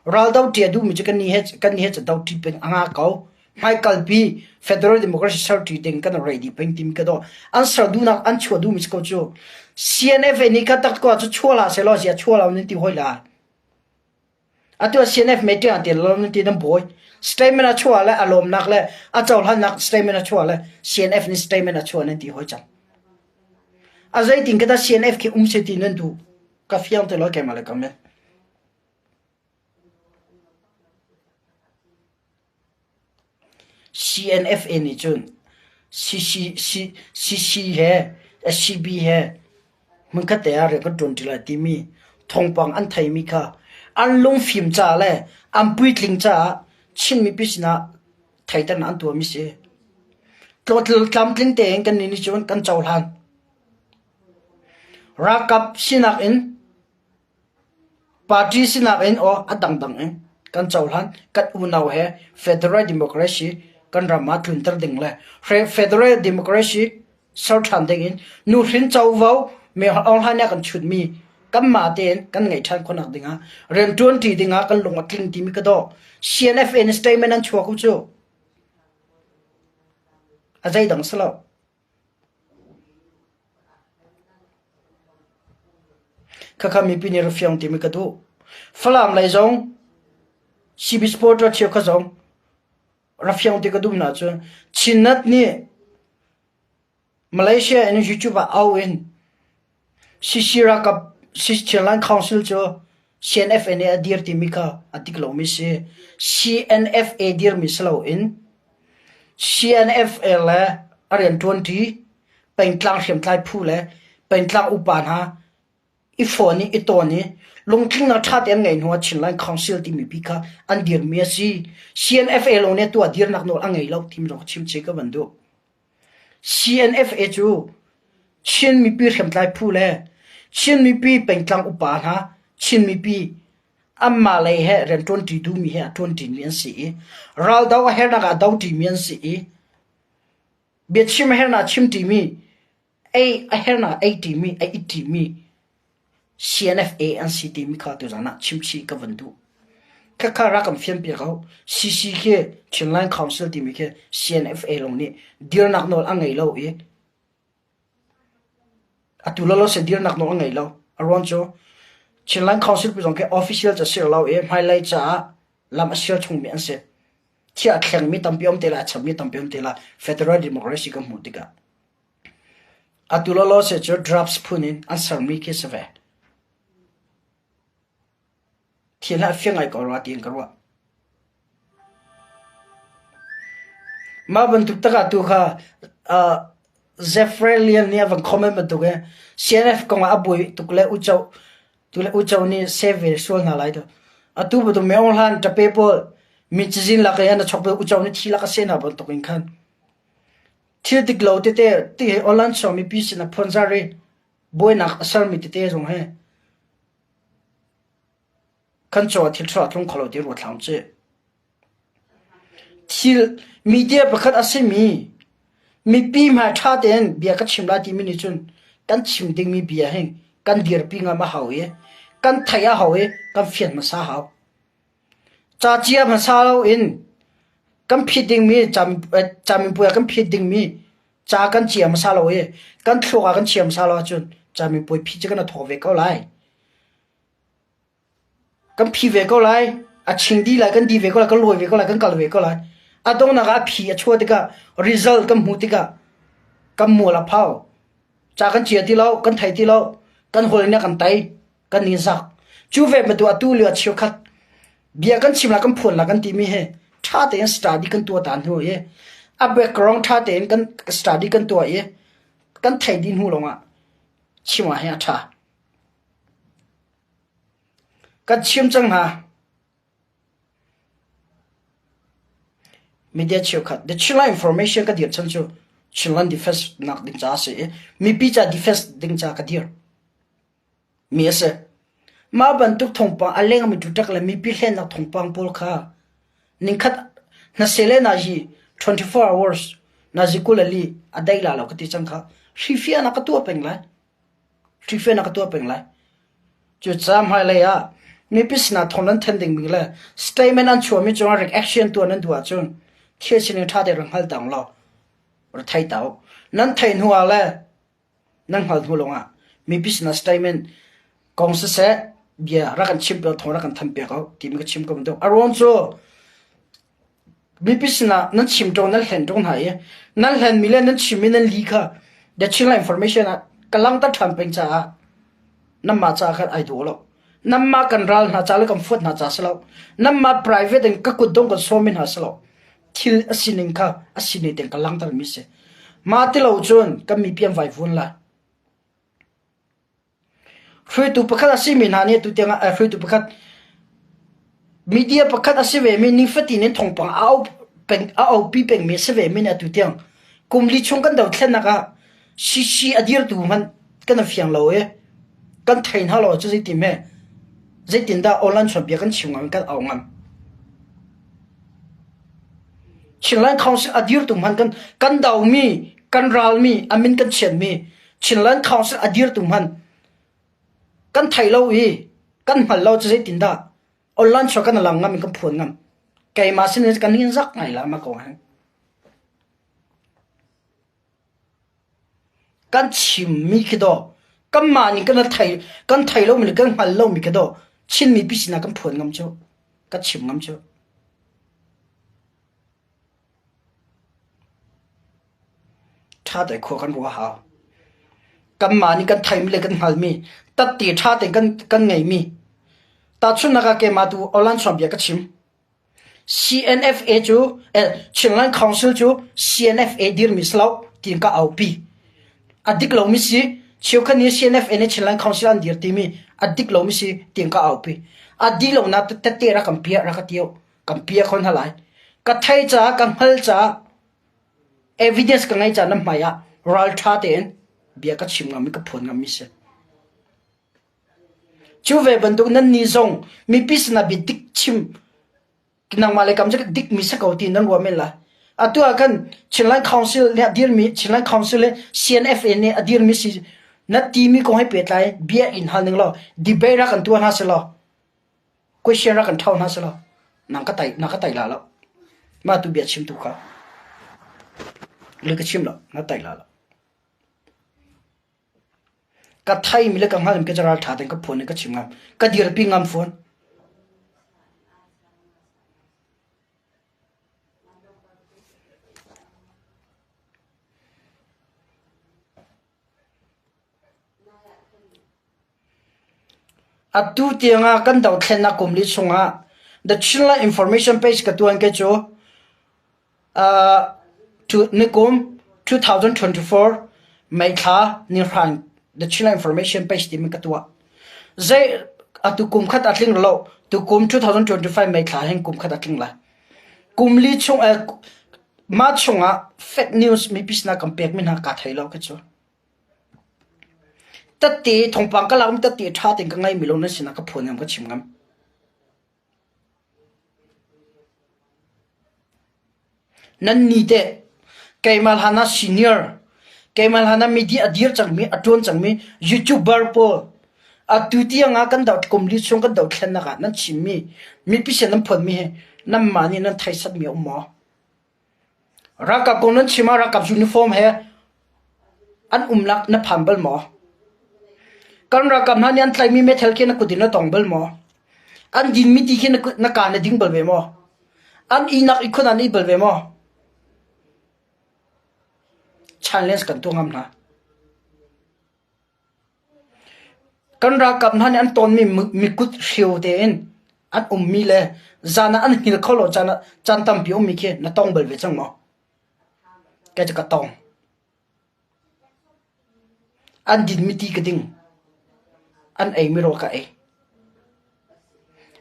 raldo ṭi a duhmi cu kan nih he kan nih he cu do ṭi peng a ngah ko. Hmaikalpi Federal Democracy ser ṭi ding kan ready peng timi ka dawh. An ser duhnak an chuah duhmi si ko cu. CNFA nih kha tak ko cu chuah hlah sehlaw zia chuah lo nan ti hoi la. Atu ah CNF meeting ah tel lo nan ti nan bawi. Statement a chuah le a lawmnak le a cohlannak statement a chuah le CNF nih statement a chuah nan ti hoi cang. A zeitin ka dah CNF khi um se ti nan duh. Ka fiang te lo keimah le ka men. CNFA nih cun CC he SCB he hmunkhat te ah rian kan ṭuan ṭi lai timi thawngpang an theimi kha an lungfim caah le an puitling caah Chin mipi sinah theihternak an tuahmi si. Tlamtling tein kannih nih cun kan cohlan. Ralkap sinak in Party sinak in aw a dangdang in kan cohlan. Kan unau he Federal Democracy kan ram ah tlunter ding le Federal Democracy ser ṭhan ding in nuhrin covo online ah kan chutmi kanmah tein kan ngeih ṭhan khawhnak ding ah rianṭuanṭi ding ah kan lung a tling timi ka dawh. CNF in statement an chuak u cu. A zeidang si lo. Khakha mipi nih rafiang timi ka duh. Falam lei zong CB supporter cheukhat zong rafiang ti ka duh hna cun Chinnet nih Malaysia in YouTube ah au in CC ralkap Chinland Council cu CNFA nih a dir timi kha a dik lomi si. CNFA dirmi si loin CNFA le a rianṭuanṭi pengtlang hriamtlai phu le pengtlang upa hna I fawn i i tawn i lungtlingnak ṭha tein an ngeih hnu ah Chinland Council timi pi kha an dirmi a si. CNFA lawng nih tuah dirnak nawl a ngei lo timi zong chim chih ka van duh. CNFA cu Chin mipi hriamtlai phu le Chin mipi pengtlang upa hna Chin mipi anmah lei he rianṭuanṭi duhmi he a ṭuanṭimi an si i raldo a hernak ah doṭimi an si i biachim a hernak ah chimṭimi ei a hernak ei ṭimi a it ṭimi CNFA an si timi kha tuzan ah chimchih ka van duh. Khakha rak kan fianpiak ko. CC khi Chinland Council timi khi CNFA lawng nih dirnak nawl a ngei lo i atu lolo se dirnak nawl a ngei lo. A ruang cu Chinland Council pi zong khi official ca sir lo i hmailei caah lam a sial chungmi an si. Thil a thlengmi tampi um te lai, a chammi tampi um te lai. Federal democracy kan hmuh tikah. Atu lawlaw se cu drugs phun in an sermi khi si ve. Thil hi a fiang ngai ko rua tiin ka ruah. Mah bantuk takah tu kha uh, Jeffrey Lian nih a van comment bantuk in CNF kong ah a buai tuk le uco tu le uco nih save ve sual hna lai tu. Atu bantuk me ong hlan tape pawl mi cazin lak i an chok uco nih thi lak a se hna bantuk in khan Thil dik lo tete ti hi online chung mipi sin ah phunzar i buainak a sermi tete zong hi kan caw thil ṭha a tlung kho lo ti ruat hlah usih. Thil media pakhat a simi mipi hmai ṭha tein bia ka chim lai timi nih cun kan chim dingmi bia hi kan dirpi ngam a hau i kan theih a hau i kan fian hmasa a hau. Ca cia hmasa loin kan phit dingmi camipuai ah kan phit dingmi ca kan cia hmasa lo i kan thluak ah kan chia hmasa lo ahcun camipuai phit cu kan i thawk ve ko lai. Kan phi ve ko lai. A ching dih lai, kan di ve ko lai, kan lawi ve ko lai, kan kal ve ko lai. A donghnak ah a phi a chuah tikah result kan hmuh tikah kan mual a phau. Ca kan cia ti lo, kan thei ti lo, kan hawi nih a kan tei. Kan i zak. Cu ve bantuk atu lio cheukhat bia kan chim la kan phuan la kan timi hi ṭha tein study kan tuah ta hnu i a background ṭha tein kan study kan tuah i kan theih dih hnu lawngah chim ah hin a ṭha. Kan chim cang hna. Media cheukhat The Chinland Information ka dir chan cu Chinland defense nak ding ca a si i mipi ca defense ding ca ka dir. Mi a si. Mah bantuk thawngpang a lengmi ṭuṭak le mipi hlennak thawngpang pawl kha ningkhat hnaseh le nazi 24 hours nazi 24 a dai la lo ka ti cang kha. Hrifiahnak ka tuah peng lai. Hrifiahnak ka tuah peng lai. Cucaah hmailei ah mipi sinah thawng nan thanh dingmi le statement an chuahmi cungah reaction tuah nan duh ahcun thil sining ṭha tein rak hngal ta law rak thei ta u. Nan theih hnu ah le Nan hngal hnu lawngah mipi sinah statement kong siseh bia rak kan chimh piak thawng rak kan thanh piak ko timi ka chim ko bantuk. A ruang cu mipi sinah nan chim ṭung nan hlen ṭung hna i nan hlenmi le nan chimmi nan li kha the Chinland information ah ka langhter ṭhan peng caah nanmah caah khan ai dawh lo. Nanmah kan ral hna ca le kan fuat hna ca si lo. Nanmah private in ka kutdong kan sawmi hna si lo. Thil a sining kha a sining tein ka langhtermi si. Mah ti lo cun kan mipi an vaivun lai. Hruaitu pakhat a simi hna nih atu tiangah eh, hruaitu pakhat media pakhat a si vemi nifatin in thawngpang a au peng a aupi pengmi a si vemi nih atu tiang kum li chung kan dothlennak ah CC a dirtu hmanh kan fiang lo i kan thei hna lo cu zeitin hme zeitindah online chawnbia kan chim ngam kan au ngam. Chinland Council a dirtu hmanh kan kan domi kan ralmi a min kan chianmi Chinland Council a dirtu hmanh kan thei lo i kan hngal lo cu zeitindah online chuak kan lang ngam in kan phuan ngam keimah sin in kan hin zak ngai la ma ko hang Kan chimmi khi dawh kanmah nih kan thei kan thei lomi le kan hngal lomi khi dawh Chin mipi sinah kan phuan ngam cu kan chim ngam cu. Ṭha tein khua kan ruah hau. Kanmah nih kan theimi le kan hngalmi tatte ṭha tein kan kan ngeimi tahchunhnak ah keimah tu online bia ka chim. CNFA cu Chinland Council cu CNFA dirmi si lo tiin ka aupi. A dik lomi si. Cheukhat nih CNFA nih Chinland Council an dir timi a dik lomi si tiang ka aupi. A dih lonak tette rak kan piah rak ka ti kan piah kho hna lai. Ka thei caah ka hngal caah evidence ka ngei caah nan hmai ah ralṭha tein bia ka chim ngam i ka phuan ngammi si. Cu ve bantuk nan nih zong mipi sinah bia dik chim nangmah le kam cu dik mi si ko ti nan ruah men lai. Atu ah khan Chinland Council nih a dirmi Chinland Council le CNFA nih a dirmi si na timi kong he pehtlai bia in hal ning law debate rak kan tuah hna selaw question rak kan thau hna selaw nang ka tai na ka tai la lo. Mah tu bia chim tu kha le ka chim lo na tai la lo. Ka theimi le ka hngalmi ka ralṭha tein ka phuan i ka chim ngam. Ka dirpi ngam fawn. Atu tiangah kan dothlennak kum li chungah The Chinland Information Page ka tuan ke cu Nikum 2024 May thla nihran The Chinland Information Page timi ka tuah. Zei atu kum khat a tling lo. Tukum 2025 May thla hin kum khat a tling lai. Kum li chung mah chungah fake news mipi sinah kan pekmi hna kaa thei lo khi cu. Tette thawngpang ka lakmi tette ṭha tein ka ngaimi lo nan sinah ka phuan ngam ka chim ngam. Nannih teh keimah hlan ah senior, keimah hlan ah media a dir cangmi, a ṭuan cangmi YouTuber pawl atu tiang ah kan doh kum li chung kan dohthlennak ah nan chimmi mipi sin nan phuanmi hi nanmah nih nan theisatmi a um maw? Ralkap kong nan chim ah ralkap uniform he an umnak na phan bal maw? Kan ralkap hna nih an tlaihmi meithal khi na kut in na tong bal maw? An dinmi ti khi na kaa na ding bal ve maw? An ihnak ihkhun ah na ih bal ve maw? Challenge kan tuah ngam hna. Kan ralkap hna nih an tawnmi mikut hrio tein an ummi le zan ah an hngilh kho lo caan ah caan tampi ummi khi na tong bal ve cang maw? Kei cu ka tong. An dinmi ti ka ding. An eimi rawl ka ei.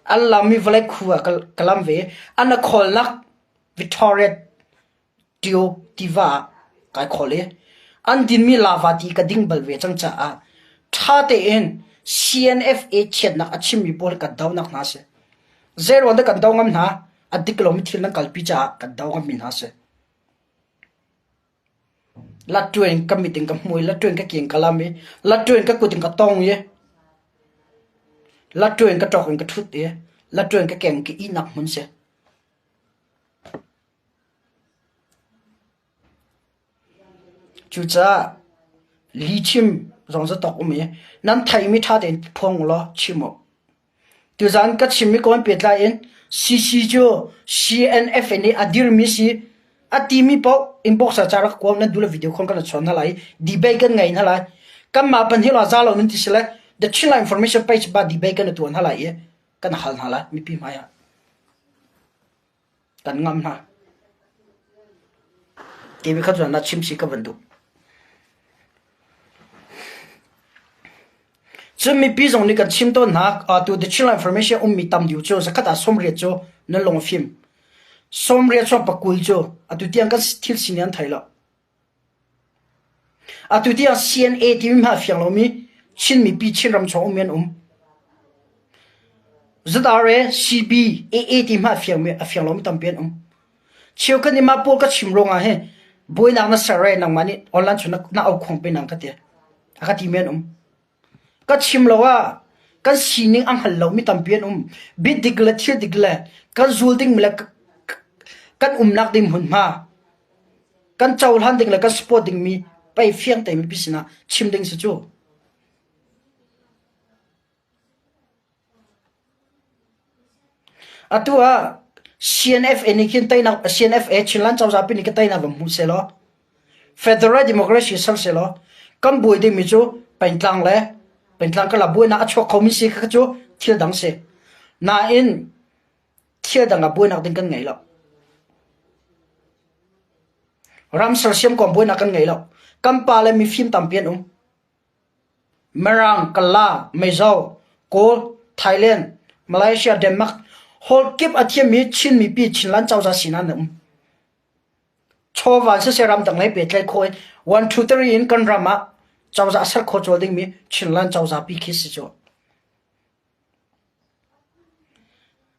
An lammi vawlei khu ah ka lam ve. An a khawlnak Victoria Ṭio tiva ah kai khawl i an dinmi lava ti ka ding bal ve cang caah ṭha tein CNFA chiatnak a chimmi pawl hi kan donak hna a si. Zeiruang dah kan do ngam hna? A dik lomi thil nan kalpi caah kan do ngammi hna a si. Latṭuan ka mit in ka hmu i latṭuan ka ke in ka lam i latṭuan ka kut in ka tong i latṭuan ka ṭawk in ka ṭhut i latṭuan ka keng ka ihnak hmun si. Cucaah lihchim zong zatawk um i nan theihmi ṭha tein phuang ulaw chim u. Tuzaan ka chimmi kong pehtlai in CC cu CNF nih a dirmi si a timi paoh inbox ah ca rak kuam nan duh le video call kan chawn hna lai i debate kan ngei hna lai. Kanmah pahnih lawng za lo nan ti si le The Chinland Information Page ba debate kan tuah hna lai i kan hal hna lai mipi hmai ah. Kan ngam hna. Timi kha cu na chim si ka van duh. Cun mipi zong nih kan chim tawn hna atu the Chinland Information ummi tam deuh cu zakhat ah 80 cu nan lung a fim. 80 chuak pakul cu atu tiang kan thil sining an thei lo. Atu tiang CNA timi hmanh a fiang lomi Chin mipi Chinram chung ummi an um. ZRA, CB, AA ti hmanh a fiangmi a fiang lomi tampi an um. Cheukhat nih mah pawl ka chim ruangah hi buainak na ser e nangmah nih online chung na, na aukhuang pe nang ka ti. A ka timi an um. Ka chim lo ah kan sining a hngal lomi tampi an um. Biadik le thil dik le kan zul dingmi le kan umnak ding hmunhma kan cohlan ding le kan support dingmi pei fiang tein mipi sinah chim ding si cu. Atu ah CNFA nih khin teinak CNFA Chinland cozah pi nih ka teinak va hmu sehlaw Federal Democracy ser sehlaw kan buai dingmi cu pengtlang le pengtlang karlak buainak a chuak khomi si kha cu thil dang si. Nain thil dang ah buainak ding kan ngei lo. Ram sersiam kong buainak kan ngei lo. Kan pa le mifim tampi an um. Mirang, Kala, Mizo, Kawl, Thailand, Malaysia, Denmark holh kip a thiammi Chin mipi Chinland cozah sinah an um. Chawva siseh ramdang lei pehtlaih khawh in one two three in kan ram ah cozah ser khawh colh dingmi Chinland cozah pi khi si cu.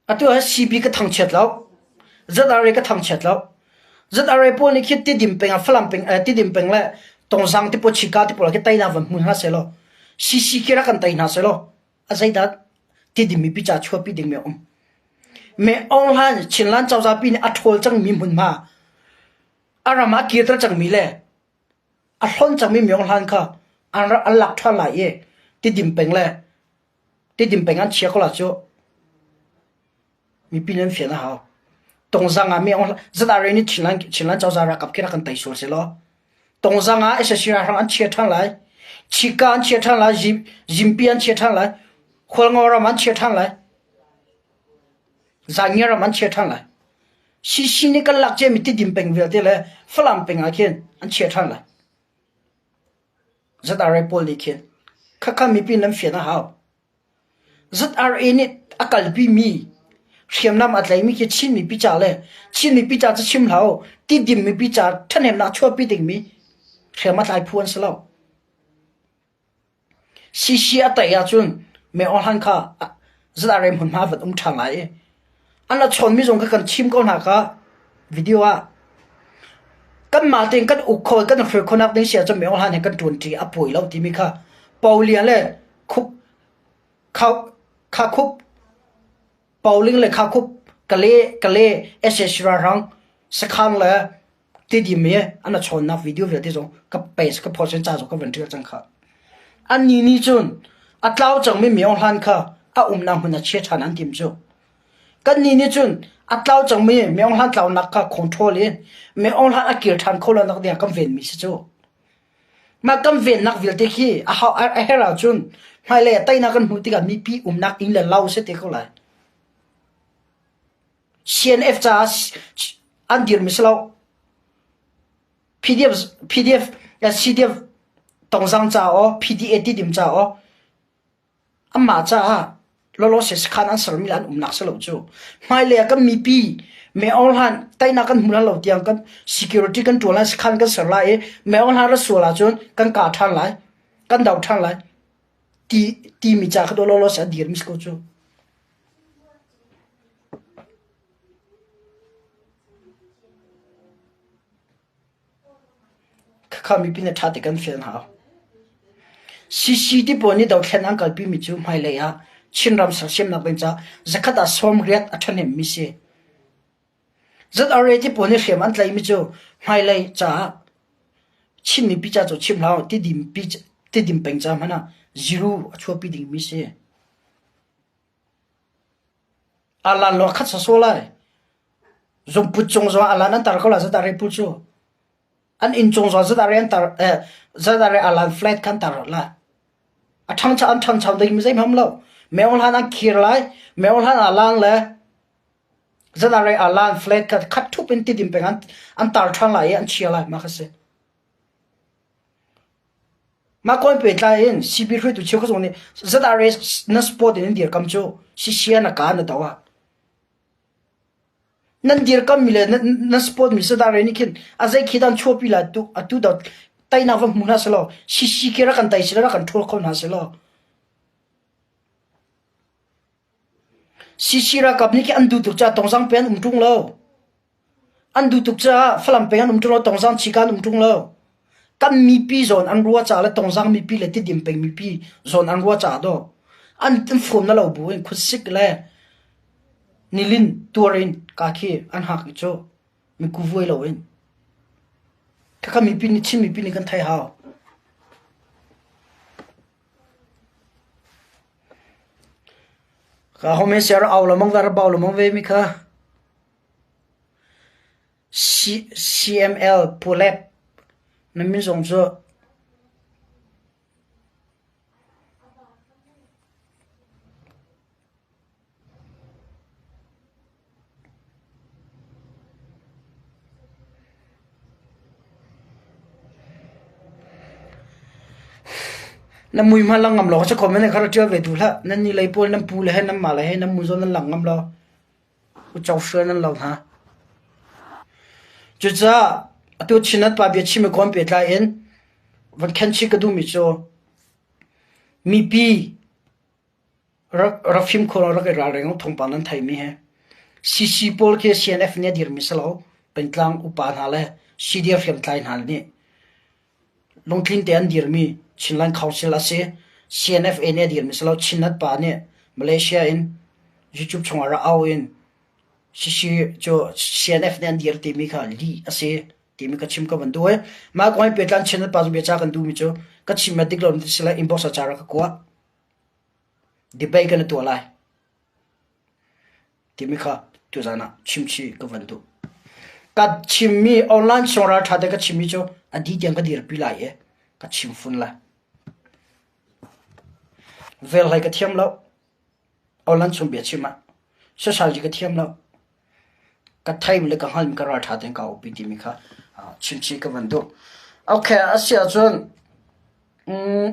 Atu ah CB ka thangchiat lo. ZRA ka thangchiat lo. ZRA pawl nih khi Tidim peng ah Falam peng eh, Tidim peng le Tongzang ti pawl Chika ti pawl khi teinak van hmu hna seh law CC khi rak kan tei hna seh law a zeidah Tidim mipi ca chuahpi dingmi a um. Me Aung Hlan Chinland cozah pi nih a ṭhawl cangmi hmunhma a ram ah a kirter cangmi le a hlonh cangmi Myo Aung Hlan kha an an lak ṭhan lai i Tidim peng le Tidim peng an chia ko la cu mipi nih an fian a hau. Tongzang ah mi ZRA nih Chinland Chinland cozah ralkap khi rak kan tei sual selaw Tongzang ah SSC ralhrang an chia ṭhan lai. Chika an chia ṭhan lai, Zimpi an chia ṭhan lai, Khualngo ram an chia ṭhan lai. Zangia ram an chia ṭhan lai. CC nih kan lak ciami Tidim peng vialte le Falam peng ah khin an chia ṭhan lai. ZRA pawl nih khin khakha mipi nan fian a hau. ZRA nih a kalpimi hriamnam a tlaimi khi Chin mipi ca le Chin mipi ca cu chim hlah u, Tidim mipi ca ṭhahnemnak chuahpi dingmi hriam a tlai phu an si lo. CC a tei ahcun Me Aung Hlan kha ZRA hmunhma van um ṭhan lai i an a chawnmi zong kha kan chim ko hna kha video ah. Kanmah tein kan uk kho kan hruai khawhnak ding si ahcun Me Aung Hlan he kan ṭuanṭi a pawi lo timi kha Paulian le Khup Kha Khup Pauling le Kha Khup Kale Kale SSC ralhrang sakhan le Tidim i an a chawnnak video vialte zong ka paste ka post in ca zong ka van ṭial cang kha. Annih nih cun a tlau cangmi Mi Aung Hlan kha a umnak hmun a chia ṭhan an tim cu. Kannih nih cun a tlau cangmi Mi Aung Hlan tlaunak kha control in Mi Aung Hlan a kir ṭhan kho lo nak ding ah kan venmi si cu. Mah kan vennak vialte khi a hau a herh ahcun hmailei ah teinak kan hmuh tikah mipi umnak inn le lo si te ko lai. CNF caah an dirmi si lo. PDF, PDF, CDF tongzang ca aw, PDA tidim ca aw, amah caah lawlaw se sakhan an sermi le an umnak si lo cu. Hmailei ah kan mipi Me Aung Hlan teinak kan hmu lo tiang kan security kan ṭuan lai, sakhan kan ser lai i Me Aung Hlan ra sual ahcun kan kah ṭhan lai, kan do ṭhan lai ti timi ca kha lawlaw se a dirmi si ko cu. Khakha mipi nih ṭha te kan fian hau. CC ti pawl nih dothlen an kalpi mi cu hmailei ah Chinram sersiamnak ding caah zakhat ah 80 a ṭhahnemmi si. ZRA ti pawl nih hriam an tlaihmi cu hmailei caah Chin mipi ca cu chim hlah Tidim pi Tidim peng ca hmanh ah zero a chuahpi dingmi si. Alan law a khat sawsawh lai. Zungput cung zong alan an tar ko lai ZRA pu cu. An inn cung zong ZRA an tar eh, ZRA alan flat khan tar la. A ṭhangcho an ṭhangcho ding mi zeihmanh lo. Meo hlan an khir lai. Meo hlan alan le ZRA alan flat kha khat ṭhup in tidim peng an an tar ṭhan lai i an chia lai ma kha si. Mah kawl pehtlai in CB hruaitu cheukhat zong nih ZRA na support in nan dirkam cu sisia na ka na do ah nan dirkam mi le na support mi ZRA nih khin a zei khi dan chuahpi la tu atu do teinak va hmu hna selaw CC khi rak kan tei selaw rak kan ṭhawl kho hna selaw CC ralkap nih khi an duh tuk caah tongzang pe an um ṭung lo. An duh tuk caah Falam peng an um ṭung lo, Tongzang Chika an um ṭung lo. Kan mipi zawn an ruah caah le Tongzang mipi le Tidim peng mipi zawn an ruah caah dawh an an fom na lo bu in khuasik le nilin tuar in ka khi an hak i cu miku vuai lo in. Khakha mipi nih Chin mipi nih kan thei hau. Ka home siar au lamang dar bau lamang ve mi kha. CML Pulep na min zong cu Na mui hmanh lang ngam lo ka comment kha ra ṭial ve duh hlah. Nan ni lei pawl nan pu le he nan mah le he nan mui zawn nan lang ngam lo. Uco hruai nan lo hna. Cucaah atu Chinat pa bia chim i kawn pehtlai in van khenchih ka duhmi cu mipi rak fimkhur ah rak i ralring u thawngpang nan theimi hi. CC pawl khi CNF nih a dirmi si lo. Pengtlang upa hna le CDF hriamtlai hna nih Lungtling te an dirmi Chinland Council a si. CNFA nih a dirmi si lo. Chinland pa nih Malaysia in YouTube chungah rak au in CC cu CNF nih an dir timi kha lih a si timi ka chim ka van duh i mah kong he pehtlai in Chinland pa cu biaca kan duhmi cu ka chim a dik lo ti si lai inbox ah ca rak ka kua. Debate kan i tuah lai. Timi kha tuzaan ah chimchih ka van duh. Ka chimmi online chung ralṭha te ka chimmi cu a dih tiang ka dirpi lai i ka chim fun lai. Vel hlei ka thiam lo. Online chung bia chim ah social ka thiam lo. Ka theimi le ka hngalmi ka ralṭha tein ka upi timi kha chimchih ka van duh. Okay, a si ahcun mm,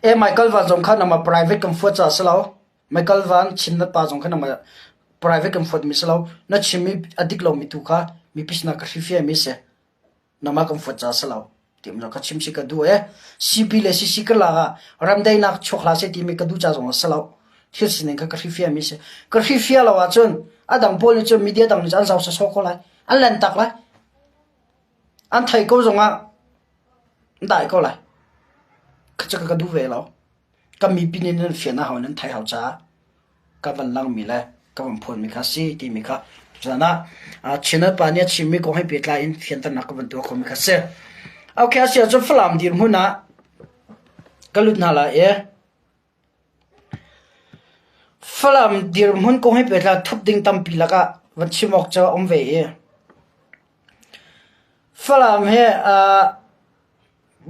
e Michael Van zong kha nangmah private kan fuat caah si lo. Michael Van Chinnet pa zong kha nangmah private kan fuatmi si lo. Na chimmi a dik lomi tu kha mipi sinah ka hrifiami si. Nangmah kan fuat caah si lo. Ti ka chim si ka duh e. CB le CC ka lak ah ramdaihnak chuak hlah seh timi ka duh ca zong a si lo. Thil sining kha ka hrifiami si. Ka hrifia lo ahcun a dang pawl nih cun media dang nih cun an zau sawsawh ko lai. An len tak lai. An thei ko zongah an dai ko lai. Kha cu ka duh ve lo. Ka mipi nih nan fian a hau nan theih hau caah ka van langmi le ka van phuanmi kha si timi kha zan ah Chinat pa nih a chimmi kong he pehtlai in fianternak ka van tuah khomi kha si. Okay, a si ahcun Falam dirhmun ah ka lut hna lai i Falam dirhmun kong he pehtlai thup ding tampi lakah van chim awk cu a um ve i Falam he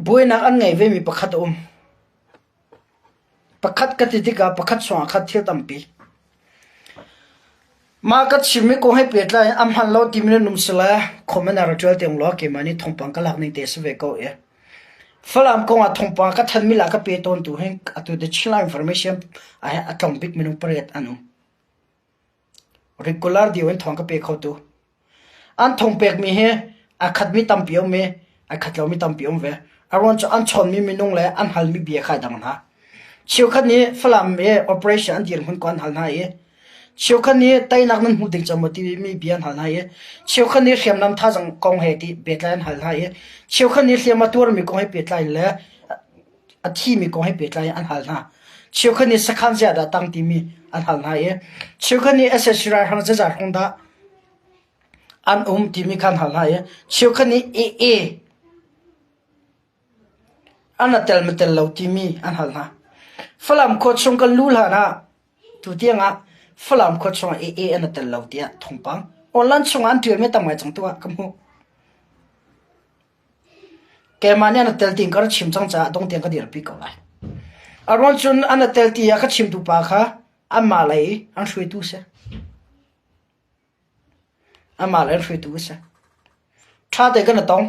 buainak an ngei vemi pakhat a um. Pakhat ka ti tikah pakhat chungah khat thil tampi. Mah ka chimmi kong he pehtlai in a hman lo timi nan um si le comment ah rak ṭial te law keimah nih thawngpang ka lak ning te a si ve ko i. Falam kong ah thawngpang ka thanmi la ka pe tawntu hi atu the Chinland Information ah hin a tlawm bik minung pariat an um. Regular deuh in thawng ka pe kho tu. An thawng pekmi hi aa khatmi tampi a um i aa khat lomi tampi a um ve. A ruang cu an chawnmi minung le an halmi bia kha ai dang hna. Cheukhat nih Falam i operation an dirhmun ko an hal hna i cheukhat nih teinak nan hmuh ding cang maw timi bia an hal hna i cheukhat nih hriamnam thazaang kong he ti pehtlai an hal hna i cheukhat nih hliam a tuarmi kong he pehtlai in le a thimi kong he pehtlai in an hal hna. Cheukhat nih sakhan ziah dah tang timi an hal hna i cheukhat nih SSC ralhrang zeizat hrawng dah an um timi kha an hal hna i cheukhat nih AA an a tel ma tel lo timi an hal hna. Falam khua chung kan luh hlan ah tutiang ah Falam khua chung ah AA an a tel lo tiah thawngpang online chung ah an ṭialmi tam ngai cang tu ah ka hmuh. Keimah nih an tel tiin ka rak chim cang caah dong tiang ka dirpi ko lai. A ruang cun an tel ti ah ka chimtu pa kha anmah lei an hruaitu si. Amah lei an hruaitu a si. Ṭha te kan i tong.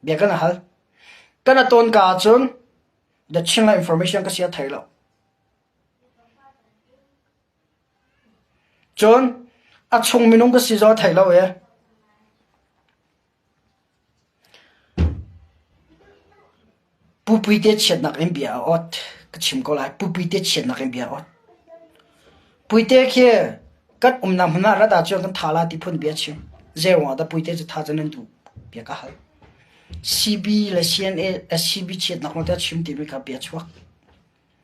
Bia kan i hal. Kan i tawn ka ahcun the Chinland information ka si a thei lo. Cun a chung minung ka si zong a thei lo i Pupuite chiatnak in bia a awt. Ka chim ko lai. Pupuite chiatnak in bia a awt. Puite khi kan umnak hmun ah rat ahcun kan tha la ti phun bia chim. Zei ruangah dah puite cu tha cu nan duh? Bia ka hal. CB le CNA, CB chiatnak ruangah chim timi kha bia chuak.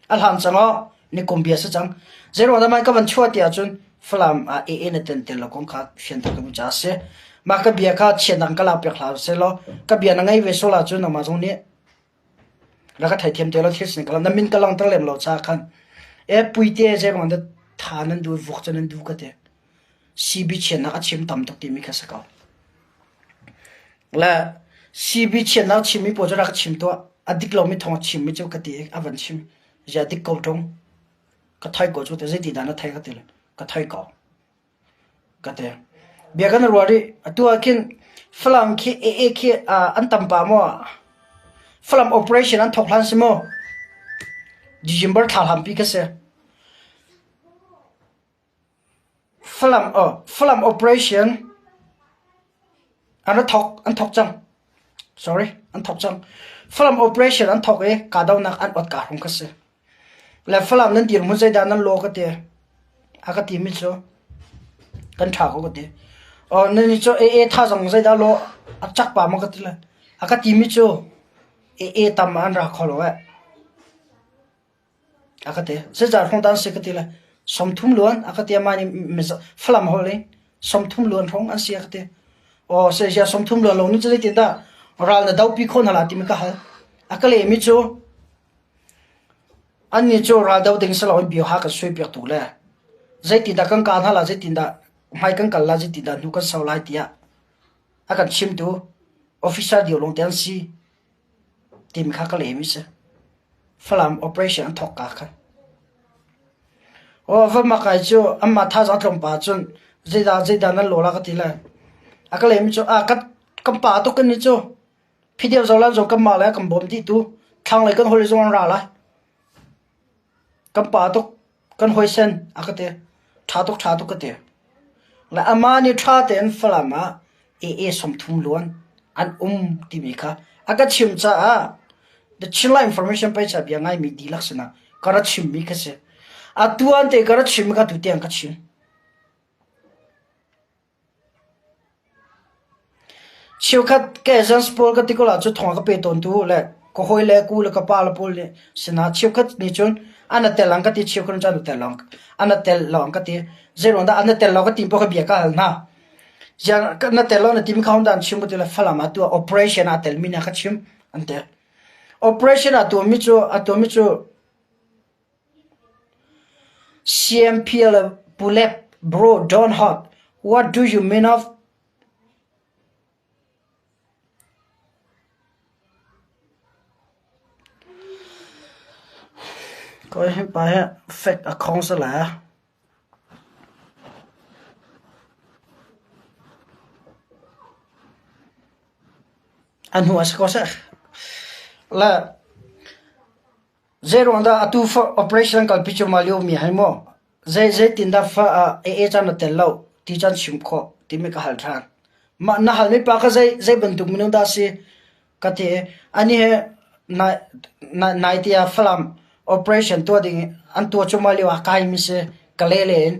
A hlan cang aw, nikum bia si cang. Zeiruang dah mai ka van chuah ti ahcun Falam ah AA na ten tel lo kong kha fianter ka duh caah a si. Mah ka bia kha chiatnak ka lak piak hlah seh law ka bia na ngei ve sual ahcun nangmah zong nih na ka theithiam te lo thil sin ka na min ka langhter lem lo caah khan e puite zeiruang dah tha nan duh vok cu nan duh ka ti. CB chiatnak a chim tam tuk timi kha si ko. Le CB chiatnak chimmi pawl cu rak chim tuah. A dik lomi thawng a chimmi cu ka ti a van chim. Zia dik ko ṭung. Ka thei ko cu te zeiti dah na thei ka ti le ka thei ko. Ka ti. Bia kan ruah rih. Atu ah khin Falam khi AA khi an tam pa maw? Falam operation an thawk hlan si maw? December thla hlanpi kha si. Falam oh Falam operation an ra thawk an thawk cang. Sorry, an thawk cang. Falam operation an thawk i kahdohnak an ot ka hung kha si. Le Falam nan dirhmun zeidah nan law ka ti. A ka timi cu kan ṭha ko ka ti. Oh nan cu AA thazang zeidah law a cak pa maw ka ti le. A ka timi cu AA tam an ra kho lo eh. A ka ti. Zeizah hrawng dah an si ka ti le 30 luan a ka ti amah nih Falam holh in 30 luan hrawng an si a ka ti. Aw saya 30 luan lo ni cu zeitin dah ral na dopi khawh hna la timi ka hal. A ka lehmi cu annih cu ral do ding si loin bia ha kan suaipiak tu le zeitindah kan kah hna la zeitindah hmai kan kal la zeitindah hnu kan sau lai tiah a kan chimtu officer dio lawng te an si. Timi kha ka lehmi si. Falam operation an thawk ka khan. Aw va makai cu anmah thazaang tlawmpal cun zeidah zeidah nan law la ka ti le. A ka lehmi cu a kan kan pa tuk kan ni cu. Phideu zolan zong kanmah le kan bawm dih tu. Thlanglei kan hawi zong an ra lai. Kan pa tuk kan hawisan a ka ti. Ṭha tuk ṭha tuk ka ti. Le amah nih ṭha tein Falam ah AA 30 luan an um timi kha a ka chim caah The Chinla Information pei ca bia ngaimi dihlak sinah ka ra chimmi kha si. Atu an te ka ra chimmi kha tu tiang ka chim. Cheukhat Cajans pawl ka ti ko ahcun thawng a ka pe tawntu le ka hawile ku le ka pa le pawl nih sinah cheukhat nih cun an a tel ang ka ti cheukhat nih cun an a tel lo an a tel lo an ka ti. Zeiruang dah an a tel lo ka ti paoh kha bia ka hal hna. Ziah na tel lo na timi kha hodah an chim ka ti le Falam ah tuah operation aa telmi nih a ka chim an ti. Operation aa tuahmi cu a tuahmi cu CMPL Pulep bro don't hot what do you mean of Koi hi pa hi fek a khong sala. A hnu a si ko seh. Le Zeiruang dah atu operation kalpi cuahmah liomi hi maw zei zeitindah fa AA caan na tel lo ti caan chim khawh timi ka hal ṭhan. Mah na halmi pa kha zei zei bantuk minung dah a si ka ti i anih he nai nai tiah Falam operation tuah ding an tuah cuahmah lio ah kaimi si Kalay lei in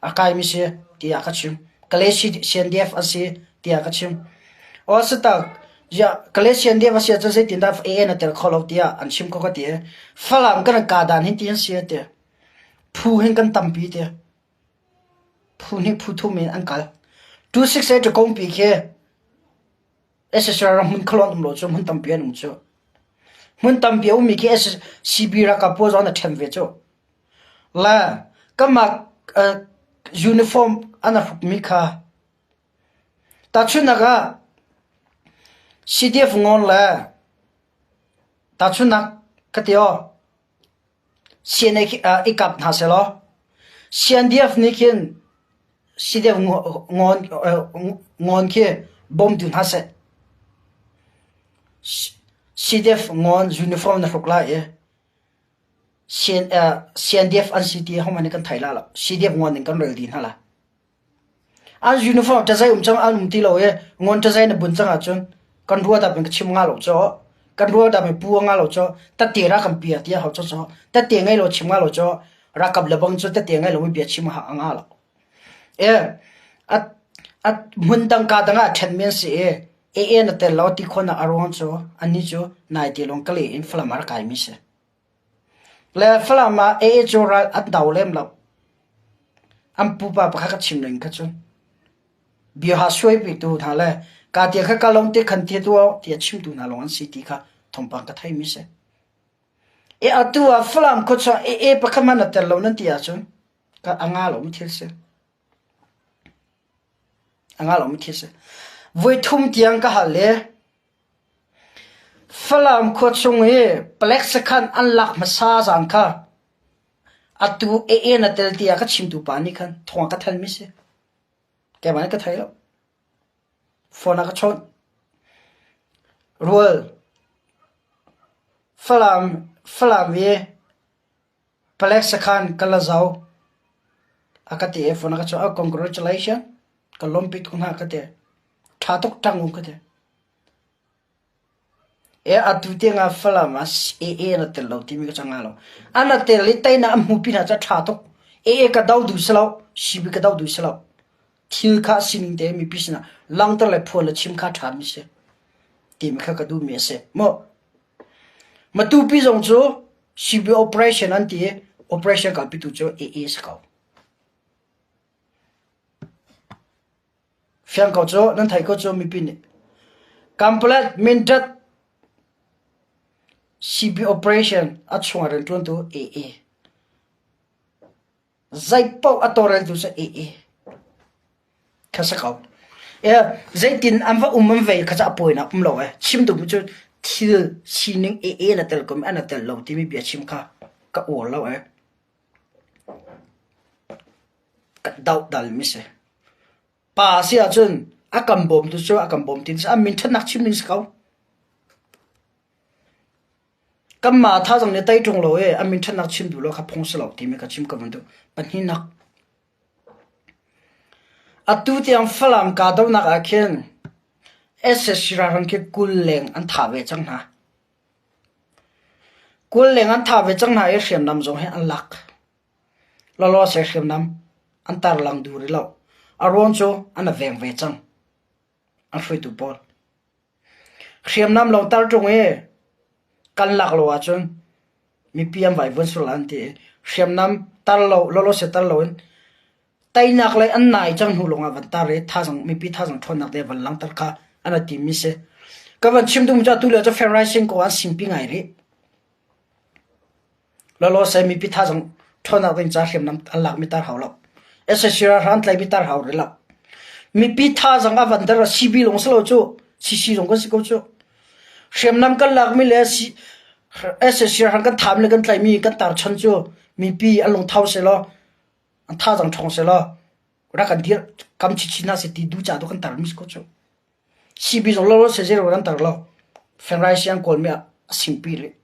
a kaimi si tiah ka chim. Kalay CNDF an si tiah ka chim. Aw sitak ya Kalay CNDF a si ahcun zeitindah AA na tel kho lo tiah an chim ko ka ti. Falam kan ka dan hin ti an si ti. Phu hin kan tampi ti. Phu nih phu thum in an kal. 268 kongpi khi SSR hmun khalon um lo cu hmun tampi an um cu. Hmun tampi a ummi khi CB ralkap pawl zong an ṭhen ve cu. Le kanmah uniform an hrukmi kha tahchunhnak ah CDF ngawn le tahchunhnak ka ti aw CNA khi i kap hna sehlaw CNDF nih khin CDF ngawn ngawn khi bawmtu hna seh. CDF ngawn uniform na hruk lai i CNDF an si ti hohmanh nih kan thei la lo. CDF ngon in kan rel dih hna la. An uniform ṭazai um cang an um ti lo i ngon ṭazai na bun cang ahcun kan ruah dap in ka chim nga lo caw. Kan ruah dap in pu nga lo caw. Tatte ra kan pia tiah hau caw caw. Tatte ngei lo chim nga lo caw. Rakap le bang cu tatte ngei lo mi bia chim ha nga lo. E a a hmun dang ka dang ah ṭhen men si i AA na tel lo ti khawhnak a ruang cu annih cu naite lawng Kalay in Falam ah rak kaimi si. Le Falam ah AA cu ral an do lem lo. An pupa pakhat ka chim ning kha cun bia suaipitu hna le ka tia kha ka lawng te khan tia tu tiah chimtu hna lawng an si ti kha thawngpang ka theimi si. E atu ah Falam khuachung AA pakhat hmanh na tel lo nan ti ahcun ka a nga lomi thil si. A nga lomi thil si. Voi thum tiang ka hal i Falam khua chung i palek sakhan an lak hmasa zan kha atu AA na tel tiah ka chimtu pa nih khan thawng a ka thanmi si. Keimah nih ka thei lo. Phone a ka chawnh. Rual. Falam Falam i Palek sakhan ka la zau a ka ti i phone a ka chuah. Congratulation ka lawmpi tuk hna ka ti. Ṭha tuk ṭang u ka ti. E atu tiangah Falam ah AA na tel lo timi ka cang lo. An a tel i teinak an hmu pin ah cun ṭha tuk. AA ka do duh si lo, CB ka do duh si lo. Thil kha sining te mipi sinah langhter le phuan le chim kha ṭhami si. Timi kha ka duhmi a si. Mu. Matupi zong cu CB operation an ti i operation kalpitu cu AA si ko. Fiang ko cu, nan thei ko cu mipi nih. Kanpalet, Mindat, CB operation a chungah rianṭuantu AA. Zeipaoh a tawlreltu cu AA. Kha si ko. Zeitin an va um an vei kha cu a pawinak um lo ee. Chim duhmi cu thil sining AA na tel ko mi an na tel lo timi bia chim kha ka uar lo ee. Ka dohdal mi si. Pa si ahcun a kan bawmtu cu a kan bawm ti an min ṭhatnak chim ding si ko. Kanmah thazaang nih tei ṭung lo i an min ṭhatnak chim duh lo kha phung si lo timi ka chim ka van duh. Pahnihnak. Atu tiang Falam kahdohnak ah khin SSC ralhrang khi 20 leng an thah ve cang hna. 20 leng an thah ve cang hna i hriamnam zong hi an lak. Lawlawse hriamnam an tarlang duh rih lo. A ruang cu an i veng ve cang. An hruaitu pawl. Hriamnam lo tar ṭung i kan lak lo ahcun mipi an vaivuan sual lai an ti i hriamnam tar lo lawlawse tar loin teinak lei an nai cang hnu lawngah van tar i thazang mipi thazang ṭhawnnak te van langhter kha an i timmi si. Ka van chim duhmi cu atu lio cu fundraising ko an singpi ngai rih. Lawlawse mipi thazang ṭhawnnak ding ca hriamnam an lakmi tar hau lo. SAC ralhrang an tlaihmi tar hau rih lo. Mipi thazang a van der CB lawng si lo cu CC zong kan si ko cu. Hriamnam kan lakmi le SAC ralhrang kan thami le kan tlaihmi kan tar chan cu mipi an lungtho selaw an thazang ṭhawng selaw rak kan dir kam chinchin hna seh ti duh ca tu kan tar mi si ko cu. CB zong lawlawse zero an tar lo. Fengrai an kawlmi ah a singpi rih.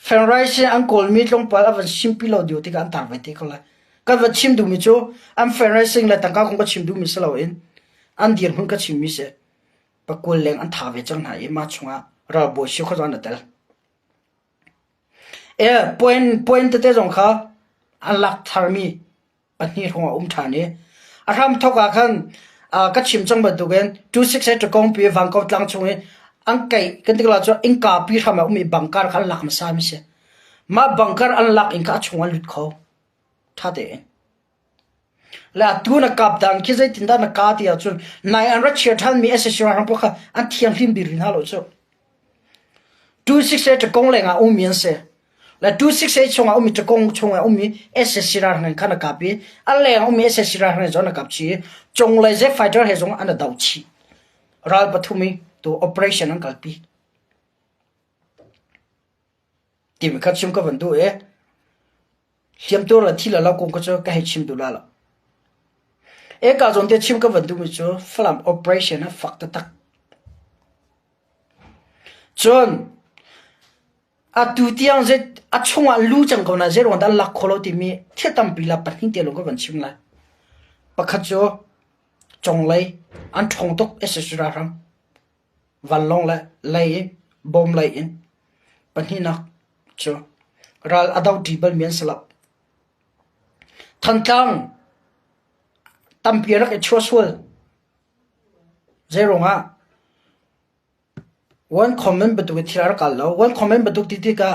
Fengrai an kawlmi tlawmpal a van simpi lo dio tikah an tar ve te ko lai. Kan va chim duhmi cu an fengrai le tangka kong ka chim duhmi si loin an dirhmun ka chimmi si. Pakul leng an tha ve cang hna i mah chungah ralbawi si kho zong an tel. E point point tete zong kha an lak tharmi pahnih hrawng a um ṭhan i a hramthawk ah khan ka chim cang bantukin 268 Ṭakawngpi Vangkau tlang chung i an keih kan ti ko lai cu innka pi hram ah um i bangkar kha an lak hmasa mi si. Mah bangkar an lak in kha a chung an lut kho. Ṭha tein. Le atu na kap dang khi zeitindah na ka ti ahcun nai an ra chia ṭhanmi SSC ralhrang pawl kha an thianghlim bik rih hna lo cu. 268 Ṭakawng lengah ummi an si. Le 268 chungah ummi Ṭakawng chungah ummi SSC ralhrang kha na kap i a leng ummi SSC ralhrang zong na kap chih i cunglei jet fighter he zong an i doh chih. Ral pathum i tu operation an kalpi. Timi kha chim ka van duh i hliamtuar le thi le lo kong kha cu ka hei chim duh la lo. Eka zawn te chim ka van duhmi cu Falam operation a fak taktak. Cun atu tiang zet a chungah lu cang ko na zeiruang dah an lak khawh lo timi thil tampi la pahnih te lawng ka van chim lai. Pakhat cu conglei an ṭhawng tuk SSG ralhrang. Vanlawng le lei i bawm lei in pahnihnak cu ral a doṭi balmi an si lo. Thantlang tampi a rak i chuahsual. Zeiruangah one comment bantuk in thil a rak kal lo. One comment bantuk ti tikah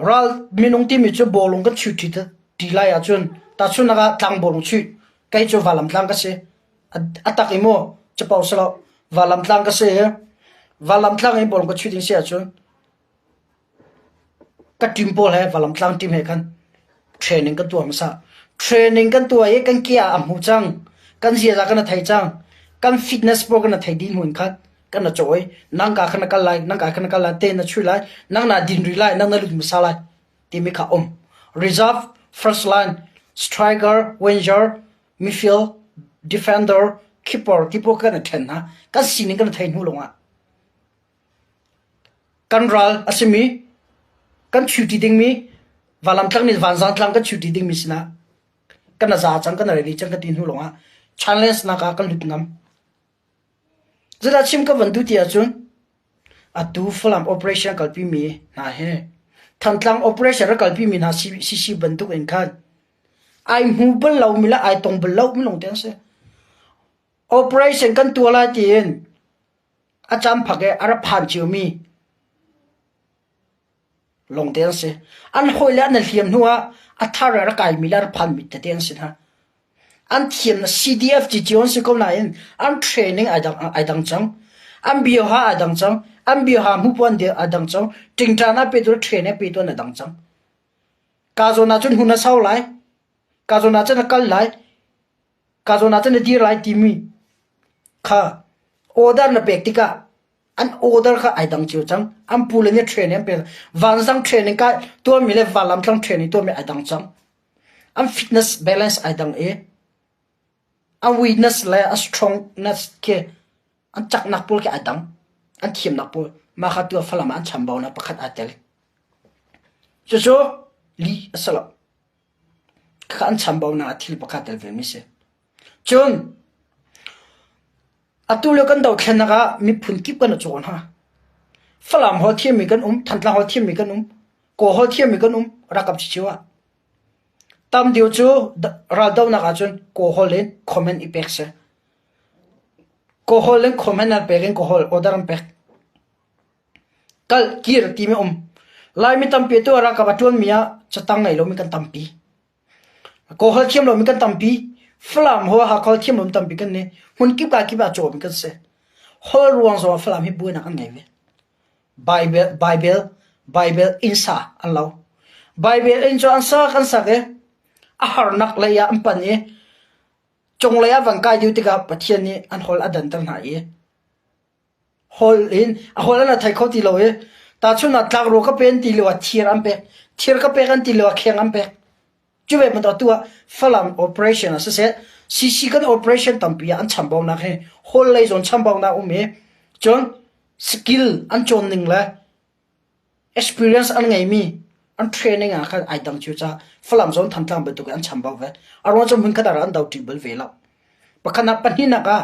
ral minung timi cu bawlung kan chuih ṭi lai ahcun tahchunhnak ah tlangbawlung chuih kei cu valam tlang ka si. A tak i maw capo si lo valam tlang ka si i valam tlang i bawlung ka chuih ding si ahcun Ka team pawl he Falam tlang team he khan training kan tuah hmasa. Training kan tuah i kan ke ah a hmu cang. Kan ziaza kan thei cang. Kan fitness pawl kan thei dih hnu in khan kan na cawi. Nang ka khan na kal lai, nang ka khan na kal lai, te na chui lai, nang na din rih lai, nang na lut hmasa lai timi kha um. Reserve, first line, striker, winger, midfield, defender, keeper ti pawl kan i ṭhen hna. Kan sining kan thei hnu lawngah. Kan ral a simi kan chuti dingmi valamtlang nih vanzang tlang kan chuti dingmi sinah kan a za cang kan ready cang ka ti hnu lawngah challenge nak ah kan lut ngam. Zeidah chim ka van duh ti ahcun atu Falam operation kalpi mi hna hi Thantlang operation rak kalpi mi hna CC bantuk in khan ai hmu bal lo mi le ai tong bal lo mi lawng te an si. Operation kan tuah lai tiin a cam phak i a rak phan cio mi lawng te an si. An hawi le an i hliam hnu ah a thar a rak kai mi le a rak phan mi tete an si hna. An thiam CDF cicio an si ko nain an training ai dang, ai dang cang. An bioha ai dang cang. An bioha hmupuan ai dang cang. Tingṭan a pe tu training a pe tu an dang cang. Ka zawn ah cun hun a sau lai. Ka zawn ah cun a kal lai. Ka zawn ah cun a dir lai timi kha order na pek tikah an order kha ai dang cio cang. An pu le nih training an pek. Vanzang training ka tuahmi le vanlamtlang training tuahmi ai dang cang. An fitness balance ai dang i an weakness le a strongness khi an caknak pawl khi ai dang. An thiamnak pawl mah kha tu ah Falam ah an chambaunak pakhat aa tel. Cucu lih a si lo. Khakha an chambaunak ah thil pakhat tel vemi si. Cun atu lio kan dothlennak ah miphun kip kan i cawn hna. Falam holh thiammi kan um, Thantlang holh thiammi kan um, Kawl holh thiammi kan um, rakap cio ah. Tam deuh cu raldohnak ahcun Kawl holh in comment i pek si. Kawl holh in comment an pek in Kawl holh order an pek. Kal kir timi um. Laimi tampi tu ralkap a ṭuanmi ah catang ngei lomi kan tampi. Kawlholh thiam lomi kan tampi. Falam ho Hakha thiam lomi tampi kan ni. Hmun kip ka kip ah cawmi kan si. Holh ruang zong ah Falam hi buainak an ngei ve. Bible, Bible, Bible inn sa an lo. Bible inn cu an sak an sak i a harnak lei ah an pan i cunglei ah van kai dih tikah Pathian nih an holh a danter hna i Holh in a holh an a thei kho ti lo i tahchun ah tlakruh ka pe an ti lio ah thir an pek. Thir ka pek an ti lio ah kheng an pek. Cu ve bantuk atu ah Falam operation ah siseh CC kan operation tampi ah an chambaunak hi holh lei zawn chambaunak um i cun skill an cawn ning le Experience an ngeimi an training ah khan ai dang cio caah Falam zone Thantlang bantuk in an chambau ve. A ruang cu hmunkhat ah an do ṭi bal ve lo. Pakhat nak pahnihnak ah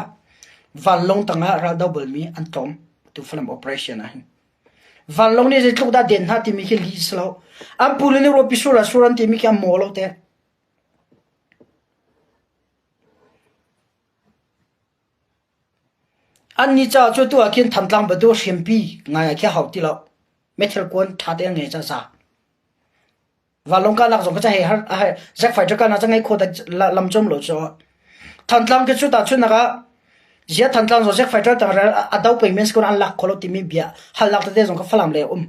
vanlawng tangah raldo balmi an tlawm tu Falam operation ah hin. Vanlawng nih zeitluk dah den hna timi khi li si lo. An pu le nih ruapi sur ah sur an timi khi an maw lo te. Annih caah cu tu ah khin Thantlang bantuk hriampi ngai ah khi a hau ti lo. Meithal kuan ṭha tein ngei ca za. Vanlawng kahnak zong kha hei har a jet fighter kahnak ca ngei kho lam chom lo cu. Thantlang khi cu tahchunhnak ah zia Thantlang zong jet fighter tang rel a do pei men si an lak kho lo timi bia halnak tete zong kha Falam le um.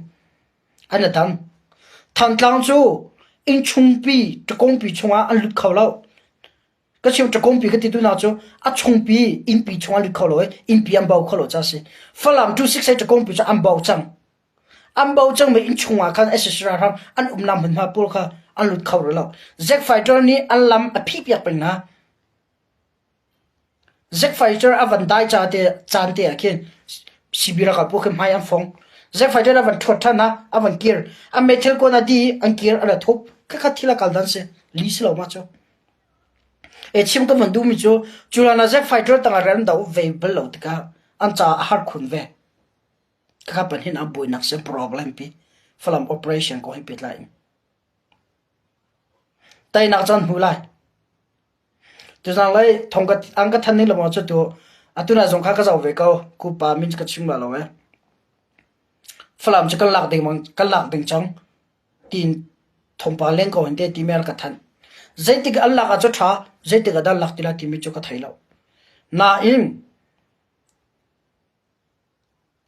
An a dang. Thantlang cu innchungpi ṭakongpi chungah an lut kho lo. Ka chim ṭakawngpi ka ti tu nak cu a chungpi innpi chung an lut kho lo i innpi an bo kho lo ca si. Falam 26 ṭakawngpi cu an bo cang. An bo cang mi innchung ah khan SSR ralhrang an umnak hmunhma pawl kha an lut kho rih lo. Zack Fighter nih an lam a phih piak peng hna. Zack Fighter a van dai ca te caan te ah khin CB ralkap pawl khi hmai an fong. Zack Fighter a van ṭhuat ṭhan ah a van kir. An meithal kuan a di an kir a ra thup. Khakha thil a kal dan si. Li si lo ma cu. E chim ka van duhmi cu culan ah Zack Fighter tangah rian an do ve bal lo tikah an caah a har khun ve. Khakha pan hin an buainak si problem pi. Falam operation kong hi pehtlai in. Teinak caan hmu lai. Tuzang lei thong ka an ka than ning lengmang cu tu atu nai zong kha ka zoh ve ko. Kupa min ka chim la lo e. Falam cu kan lak ding kan lak ding cang. Tiin thawngpang leng ko hin te timi an ka thanh. Zeitik an lak ah cu ṭha, zeitik ah dah lak ti lai timi cu ka thei lo. Nain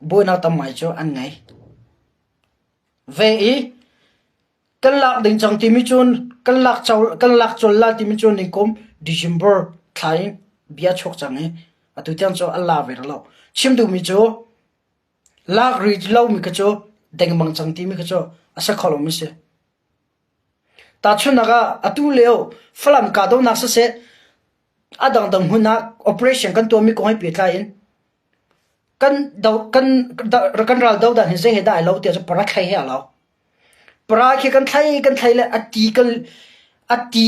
buainak tam ngai cu an ngei. Ve i kan lak ding cang timi cun kan lak kan lak col la timi cu nikum December thla in bia chuak cang i atu tiang cu an la ve lo. Chim duhmi cu Lak rih lomi kha cu dengmang cang timi kha cu a si kho lomi si. Tahchunhnak ah atu lio Falam kahdohnak siseh a dangdang hmun ah operation kan tuahmi kong he pehtlai in. Kan do kan kan ral do dan hi zei he dah ai lo tiah cu para thlei he a lo. Para khi kan thlei kan thlei le a ti kan a ti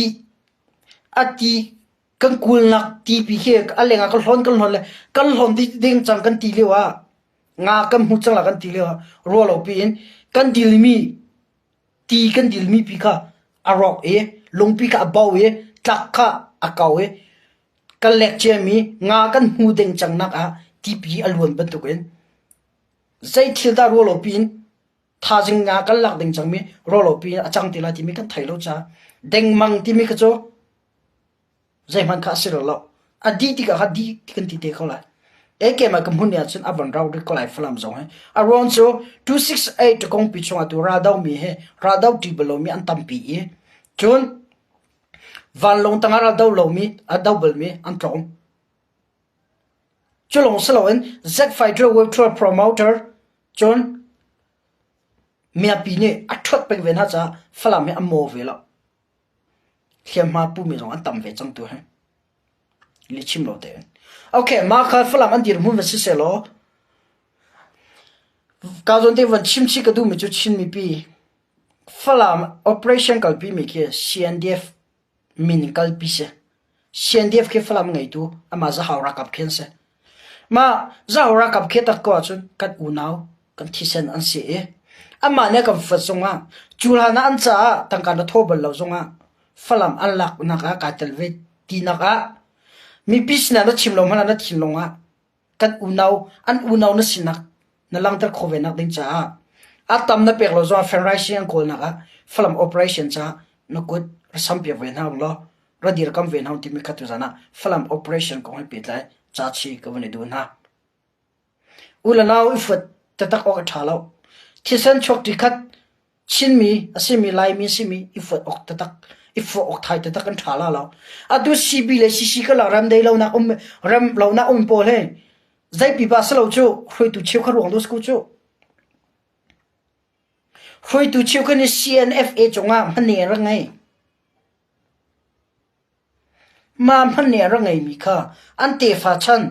a ti kan kulnak tipi khi a leng ah kan hlawn kan hlawn le kan hlawn ding cang kan ti lio ah nga kan hmu cang la kan ti lio ah ruah lo piin kan dilmi ti kan dilmi pi kha a rawk i lungpi kha a bo i tlak kha a kau i kan lek ciami nga kan hmu ding cang nak ah tipi a luan bantukin zei thil dah ruah lo piin thazing nga kan lak ding cangmi ruah lo piin a cang ti lai timi kan thei lo caah dengmang timi kha cu zeihmanh kha a si lo. A dih tikah kha dih kan ti te kho lai. Eke ma ka hmun ah cun a van rau rik ko lai Falam zong hi. A ruang cu 268 kongpi chungah tu raldo mi he raldo ṭi bal lomi an tampi i cun vanlawng tangah raldo lomi a do balmi an tlawm. Cu lawng si loin Z Fighter Wave Tour Promoter cun miapi nih a ṭhuat peng ve hna caah Falam hi a maw ve lo. Hliamhma pumi zong an tam ve cang tu hi. Lihchim lo tein. Okay, mah kha Falam an dirhmun va si sehlaw ka zawn te van chim chih ka duhmi cu Chin mipi Falam operation kalpi mi khi CNDF min kalpi si. CNDF khi Falam ngeitu amah Zahau ralkap khi an si. Mah Zahau ralkap khi tak ko ahcun kan unau kan thisen an si i amah nih a kan fuat zongah cu hlan ah an caah tangka na thaw bal lo zongah Falam an laknak ah kaa tel ve tinak ah mipi sinah na chim lo hmanh ah na thinlung ah kan unau an unau na sinak na langhter khawh ve nak ding caah a tam na pek lo zongah fundraising an kawlnak ah Falam operation caah na kut ra sam piak ve hna law ra dirkam ve hna timi kha tuzan ah Falam operation kong he pehtlai ca chi ka vun i duh hna. U le nau i fuat taktak awk a ṭha lo. Thisen chuak ṭi khat Chinmi a simi Laimi a simi i fuat awk taktak i fuah awk thai taktak an ṭha la lo. Atu CB le CC ka la rem dei lonak um rem lonak um pawl he zei pipa si lo cu hruaitu cheukhat ruang tu cu. Hruaitu cheukhat nih CNFA cungah hmane an rak ngei. Mah hmanh nih a ra ngeimi kha an tefa chan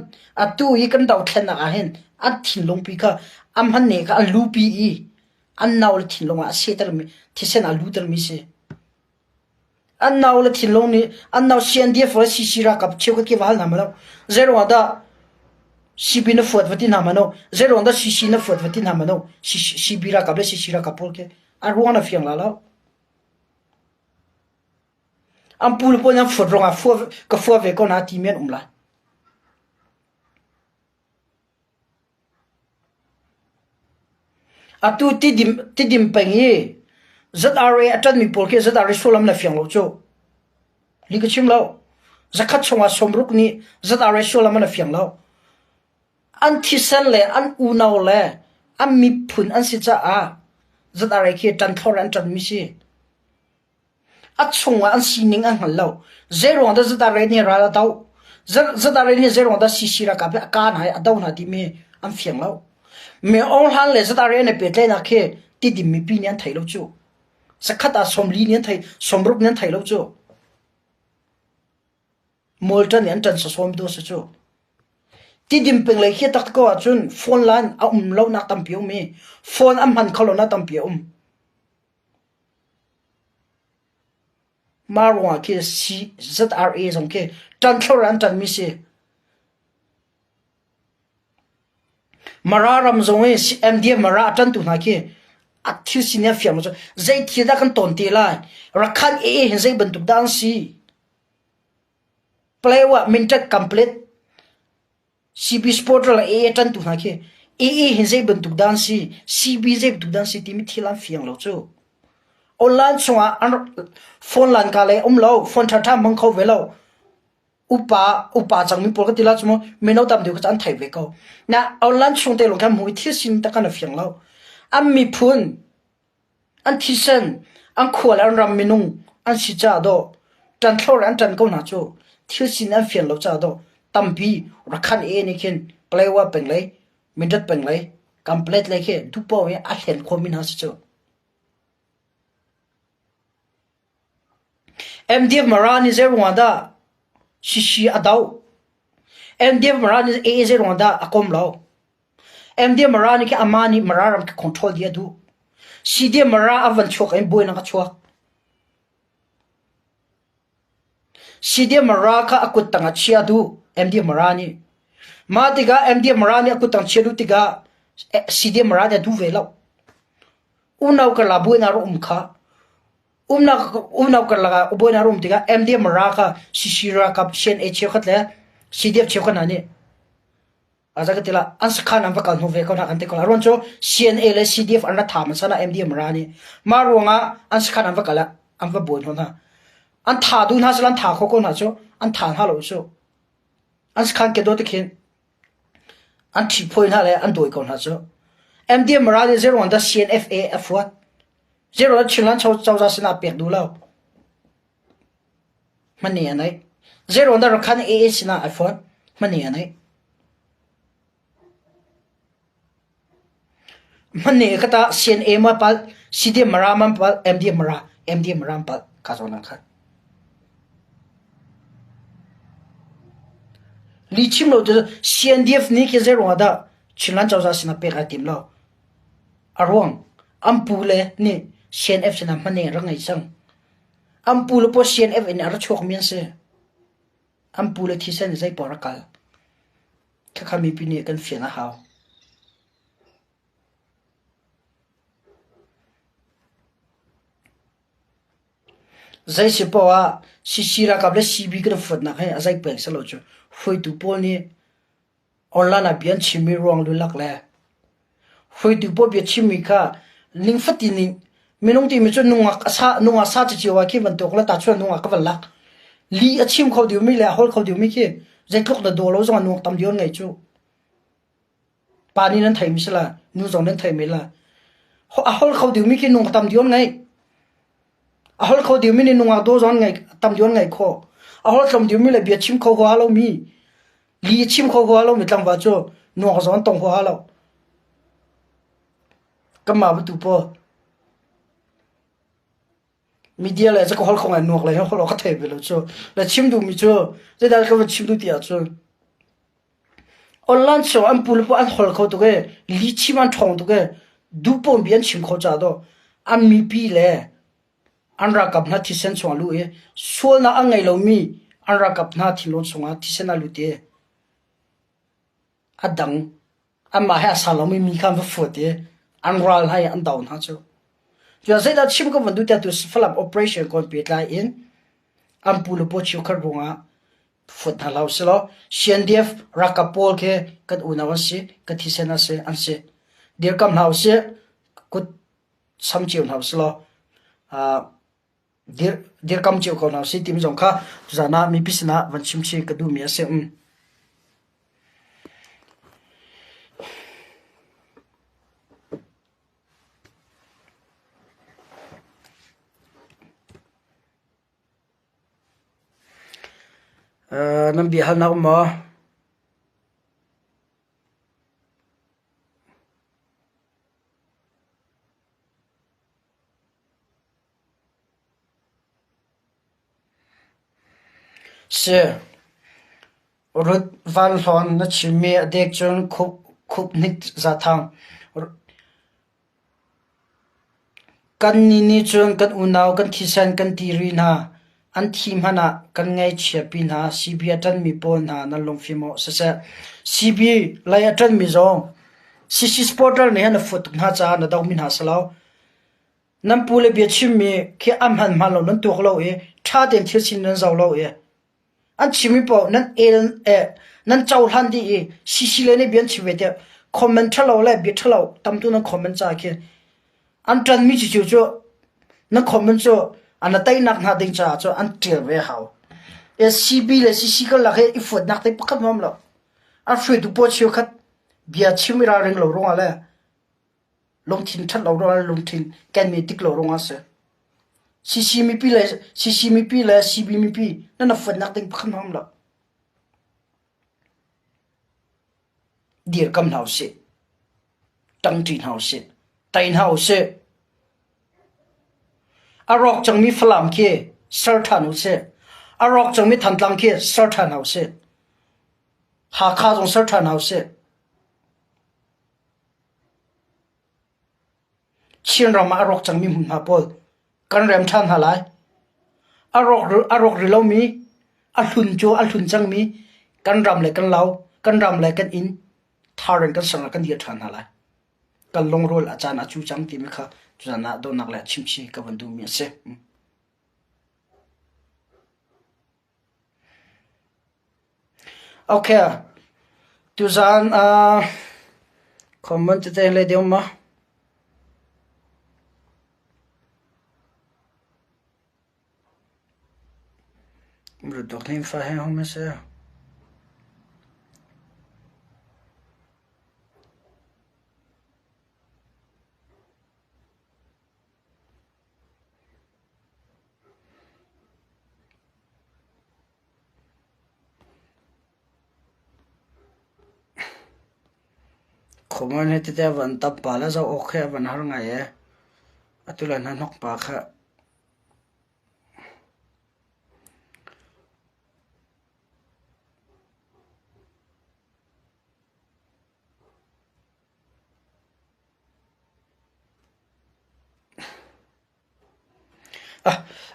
atu i kan dothlennak ah hin an thinlungpi kha a hman ne kha an lupi i an nau le thinlung ah a sehtermi thisen a lutermi si. An nau le thinlung nih an nau CNDF le CC ralkap cheukhat ke va hal hna ma lo. Zeiruang ah dah CB na fuat va ti hna ma no? Zeiruang dah CC na fuat va ti hna ma no? CB ralkap le CC ralkap pawl khi a ruang na fiang la lo. An pu le pawl nih an fuat ruangah ka fua ve ko hna timi an um lai. Atu tidim, tidim peng i ZRA a ṭanmi pawl khi ZRA sullam le fiang lo cu. Li ka chim lo. Zakhat chungah sawmruk nih ZRA sullam an fiang lo. An thisen le an unau le an miphun an si caah ZRA khi ṭan thlor an ṭanmi si. A chungah an sining an hngal lo. Zeiruang dah ZRA nih ral a doh? ZRA nih zeiruang dah CC ralkap hi a kah hna i a doh hna timi an fiang lo. Mi Aung Hlan le ZRA an i pehtlaihnak khi Tidim mipi nih an thei lo cu. Zakhat ah 40 nih an thei, 60 nih an thei lo cu. Malta nih an ṭan sawsawm tu a si cu. Tidim peng lei khi tak ko ahcun phone line a um lonak tampi a um i phone an hman kho lonak tampi a um. Mah ruangah khi ZRA zong khi ṭan thlor an ṭanmi si. Mara ram zong i MDF Mara a ṭantu hna khi a thil sining a fiang lo cu zei thil dah kan tawn te lai? Rakhan AA hin zei bantuk dah an si? Palaywah Mintat Complete CB supporter le AA ṭantu hna khi AA hi zei bantuk dah an si, CB zei bantuk dah an si timi thil an fiang lo cu. Online chungah an phone lan ka le um lo, phone ṭhaṭha hmang kho ve lo. Upa upa cangmi pawl ka ti la cu mu mino tam deuh kha an thei ve ko. Na online chung te lawng khan hmu i thil sin tak an fiang lo. An miphun An thisen, an khua le an ram minung an si caah dawh ṭanthlor an ṭan ko hna cu thil sin an fian lo caah dawh tampi Rakhan e nih khin Paletwa peng lei, Mindat peng lei, Kanpalet lei khi duhpoh in a hlen khawhmi hna si cu. MDF Mara nih zeiruangah dah Shishi a doh? MDF Mara nih AA zeiruangah dah a kom lo? MDM Mara nih khi amah nih Mara ram khi control dih a duh. CDM Mara a van chuak in buainak a chuak. CDM Mara kha a kut tang ah chia duh MDM Mara nih. Mah tikah MDM Mara nih a kut tang chia duh tikah CDM Mara nih a duh ve lo. Unau karlak buainak rak um kha. Umnak unau karlak ah buainak rak um tikah MDM Mara kha CC ralkap CNA cheukhat le CDF cheukhat hna nih Aza ka ti la an sakhan an va kal hnu ve ko hna kan ti ko la. Ruan cu CNA le CDF an ra tha hmasa na MDM ra nih mah ruangah an sakhan an va kal ah an va buai hnu hna. An tha duh hna sal an tha kho ko hna cu an tha hna lo cu. An sakhan ke do te khin an thi phoi hna le an dawi ko hna cu. MDM ra nih zeruang dah CNFA a fuat. Zeruang Chinland cozah sinah pek duh lo. Hmani a neih. Zeirawn dah Rakhan AA sinah ai fonh? Hmani a neih. Hmani ka ta CNA ma pal, CDM mara man pal, MDM mara, MDM mara pal ka zawn ang khan. Li chim lo tu CNDF ni khi zeruang dah Chinland cozah sinah pek ai tim lo. A ruang an pu le nih CNF sinah hmani rak ngei cang. An pu le pawl CNF in a ra chuakmi an si. An pu le thisen in zeipaoh a rak kal. Khakha mipi nih kan fian a hau. Zei si poah ah CC ralkap le CB kan fuatnak hi a zei peng si lo cu. Hruaitu pawl nih Online ah bia an chimmi ruang lulak le hruaitu pawl bia chimmi kha ningfatin in minung timi cu nungak a sa nungak sa cio ah khi bantuk le tahchuan nungak ka van lak. Lih a chim kho diomi le a holh kho diomi khi zeitluk na daw lo zong ah nungak tam dio an ngei cu. Pa nih nan theimi si la, nu zong nan theimi la. A holh kho diomi khi nungak tam dio an ngei. A holh kho diomi nih nungak daw zong an ngei tam dio an ngei khawh. A holh tlawm diomi le bia chim kho huaha lomi Li chim kho huaha lomi tlangval cu nuak zong an tong huaha lo. Kanmah batu pawl media le cu ka holh kho ngai nuak le holh awk ka thei ve lo cu. Le chim duhmi cu zeidah ka van chim duh ti ahcun online chung an pu le pawl an holh kho tuk i li chim an ṭhawng tuk i duhpawm bi an chim kho caah dawh an mipi le An ralkap hna thisen chungah a luh i sualnak a ngei lomi an ralkap hna thinlung chungah thisen a lut i a dang anmah he a sa lomi mi kha an va fuat i an ral hna i an do hna cu. Cuah zeidah chim ka van duh tiah tu Falam operation kawn pehtlai in an pu le paw cheukhat ruangah fuat hna hlah usih law CNDF ralkap pawl khi kan unau an si, kan thisen an si, an si. Dirkam hna usih, kut sam cio hna usih law dirkam cio ko hna usih timi zong kha tuzaan ah mipi sinah van chim chih ka duhmi a si. Nan biahalnak um maw? Si. Rut Van Hlawn na chimmi a dek cun khup hnik zathang. Kannih nih cun kan unau kan thisen kan tiri hna. An thi hmanh ah kan ngaihchiatpi hna. CB a ṭanmi pawl hna nan lungfim awk siseh, CB lei a ṭanmi zong CC supporter nih hin a fuat tuk hna caah na dohmi hna si lo. Nan pu le bia chimmi khi a hman hman lo nan tuak lo i ṭha tein thil sin nan zoh lo i An chimmi paoh nan el eh, nan cohlan dih i CC le nih bia an chim ve tiah comment ṭhalo le bia ṭhalo tamtu nan comment caah khin an ṭanmi cucu cu na comment cu an teinak hna ding caah cu an ṭial ve hau. E CB le CC karlak hi i fuatnak te pakhat hmam lo. An hruaitu pawl cheukhat bia chim i ralring lo ruangah le lungthin ṭhat lo ruangah le lungthin kenmi tik lo ruangah a si. CC mipi le CC mipi le CB mipi nan a fuatnak ding pakhat hmang lo. Dirkam hna usih. Ṭangṭi hna usih. Tai hna usih. A rawk cangmi Falam khi ser ṭhan usih. A rawk cangmi Thantlang khi ser ṭhan hna usih. Hakha zong ser ṭhan hna usih. Chinram ah a rawk cangmi hmunhma pawl kan rem ṭhan hna lai. A rawk a rawk rih lomi, a hlun cu a hlun cangmi kan ram le kan lo, kan ram le kan inn thar in kan sang ah kan dir ṭhan hna lai. Kan lungrual a caan a cu cang timi kha tuzan ah dawtnak le chimchih ka van duhmi a si. Okay, tuzaan uh, comment tete le deuh ma? Rudok lim fa he hom se. Khuamuan hi tete a van tam pa le zoh awk hi a van har ngai ee. Atu le hnahnok pa kha.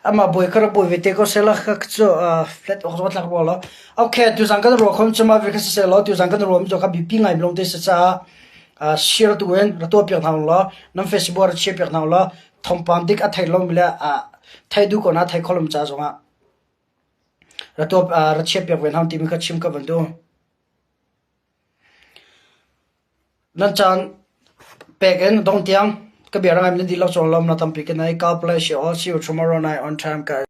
Amah bawi kha rak bawi ve te ko sehla kha cu flat awk zong a tlak rua lo. Okay, tuzan kan ruah khom cu mah ve kha si seh law tuzan kan ruah mi cu kha biapi ngai mi lawngte si caah share tu in ra tuah piak hna u law nan Facebook ah ra share piak hna u law thawngpang dik a thei lomi le thei duh ko na thei kho lomi ca zongah ra tuah ra share piak ve hna timi kha chim ka van duh. Nan caan pek in dong tiang ka bia rak ngaimi nan dihlak cung lawmnak tampi ka nei. God bless you all. See you tomorrow night on time guys.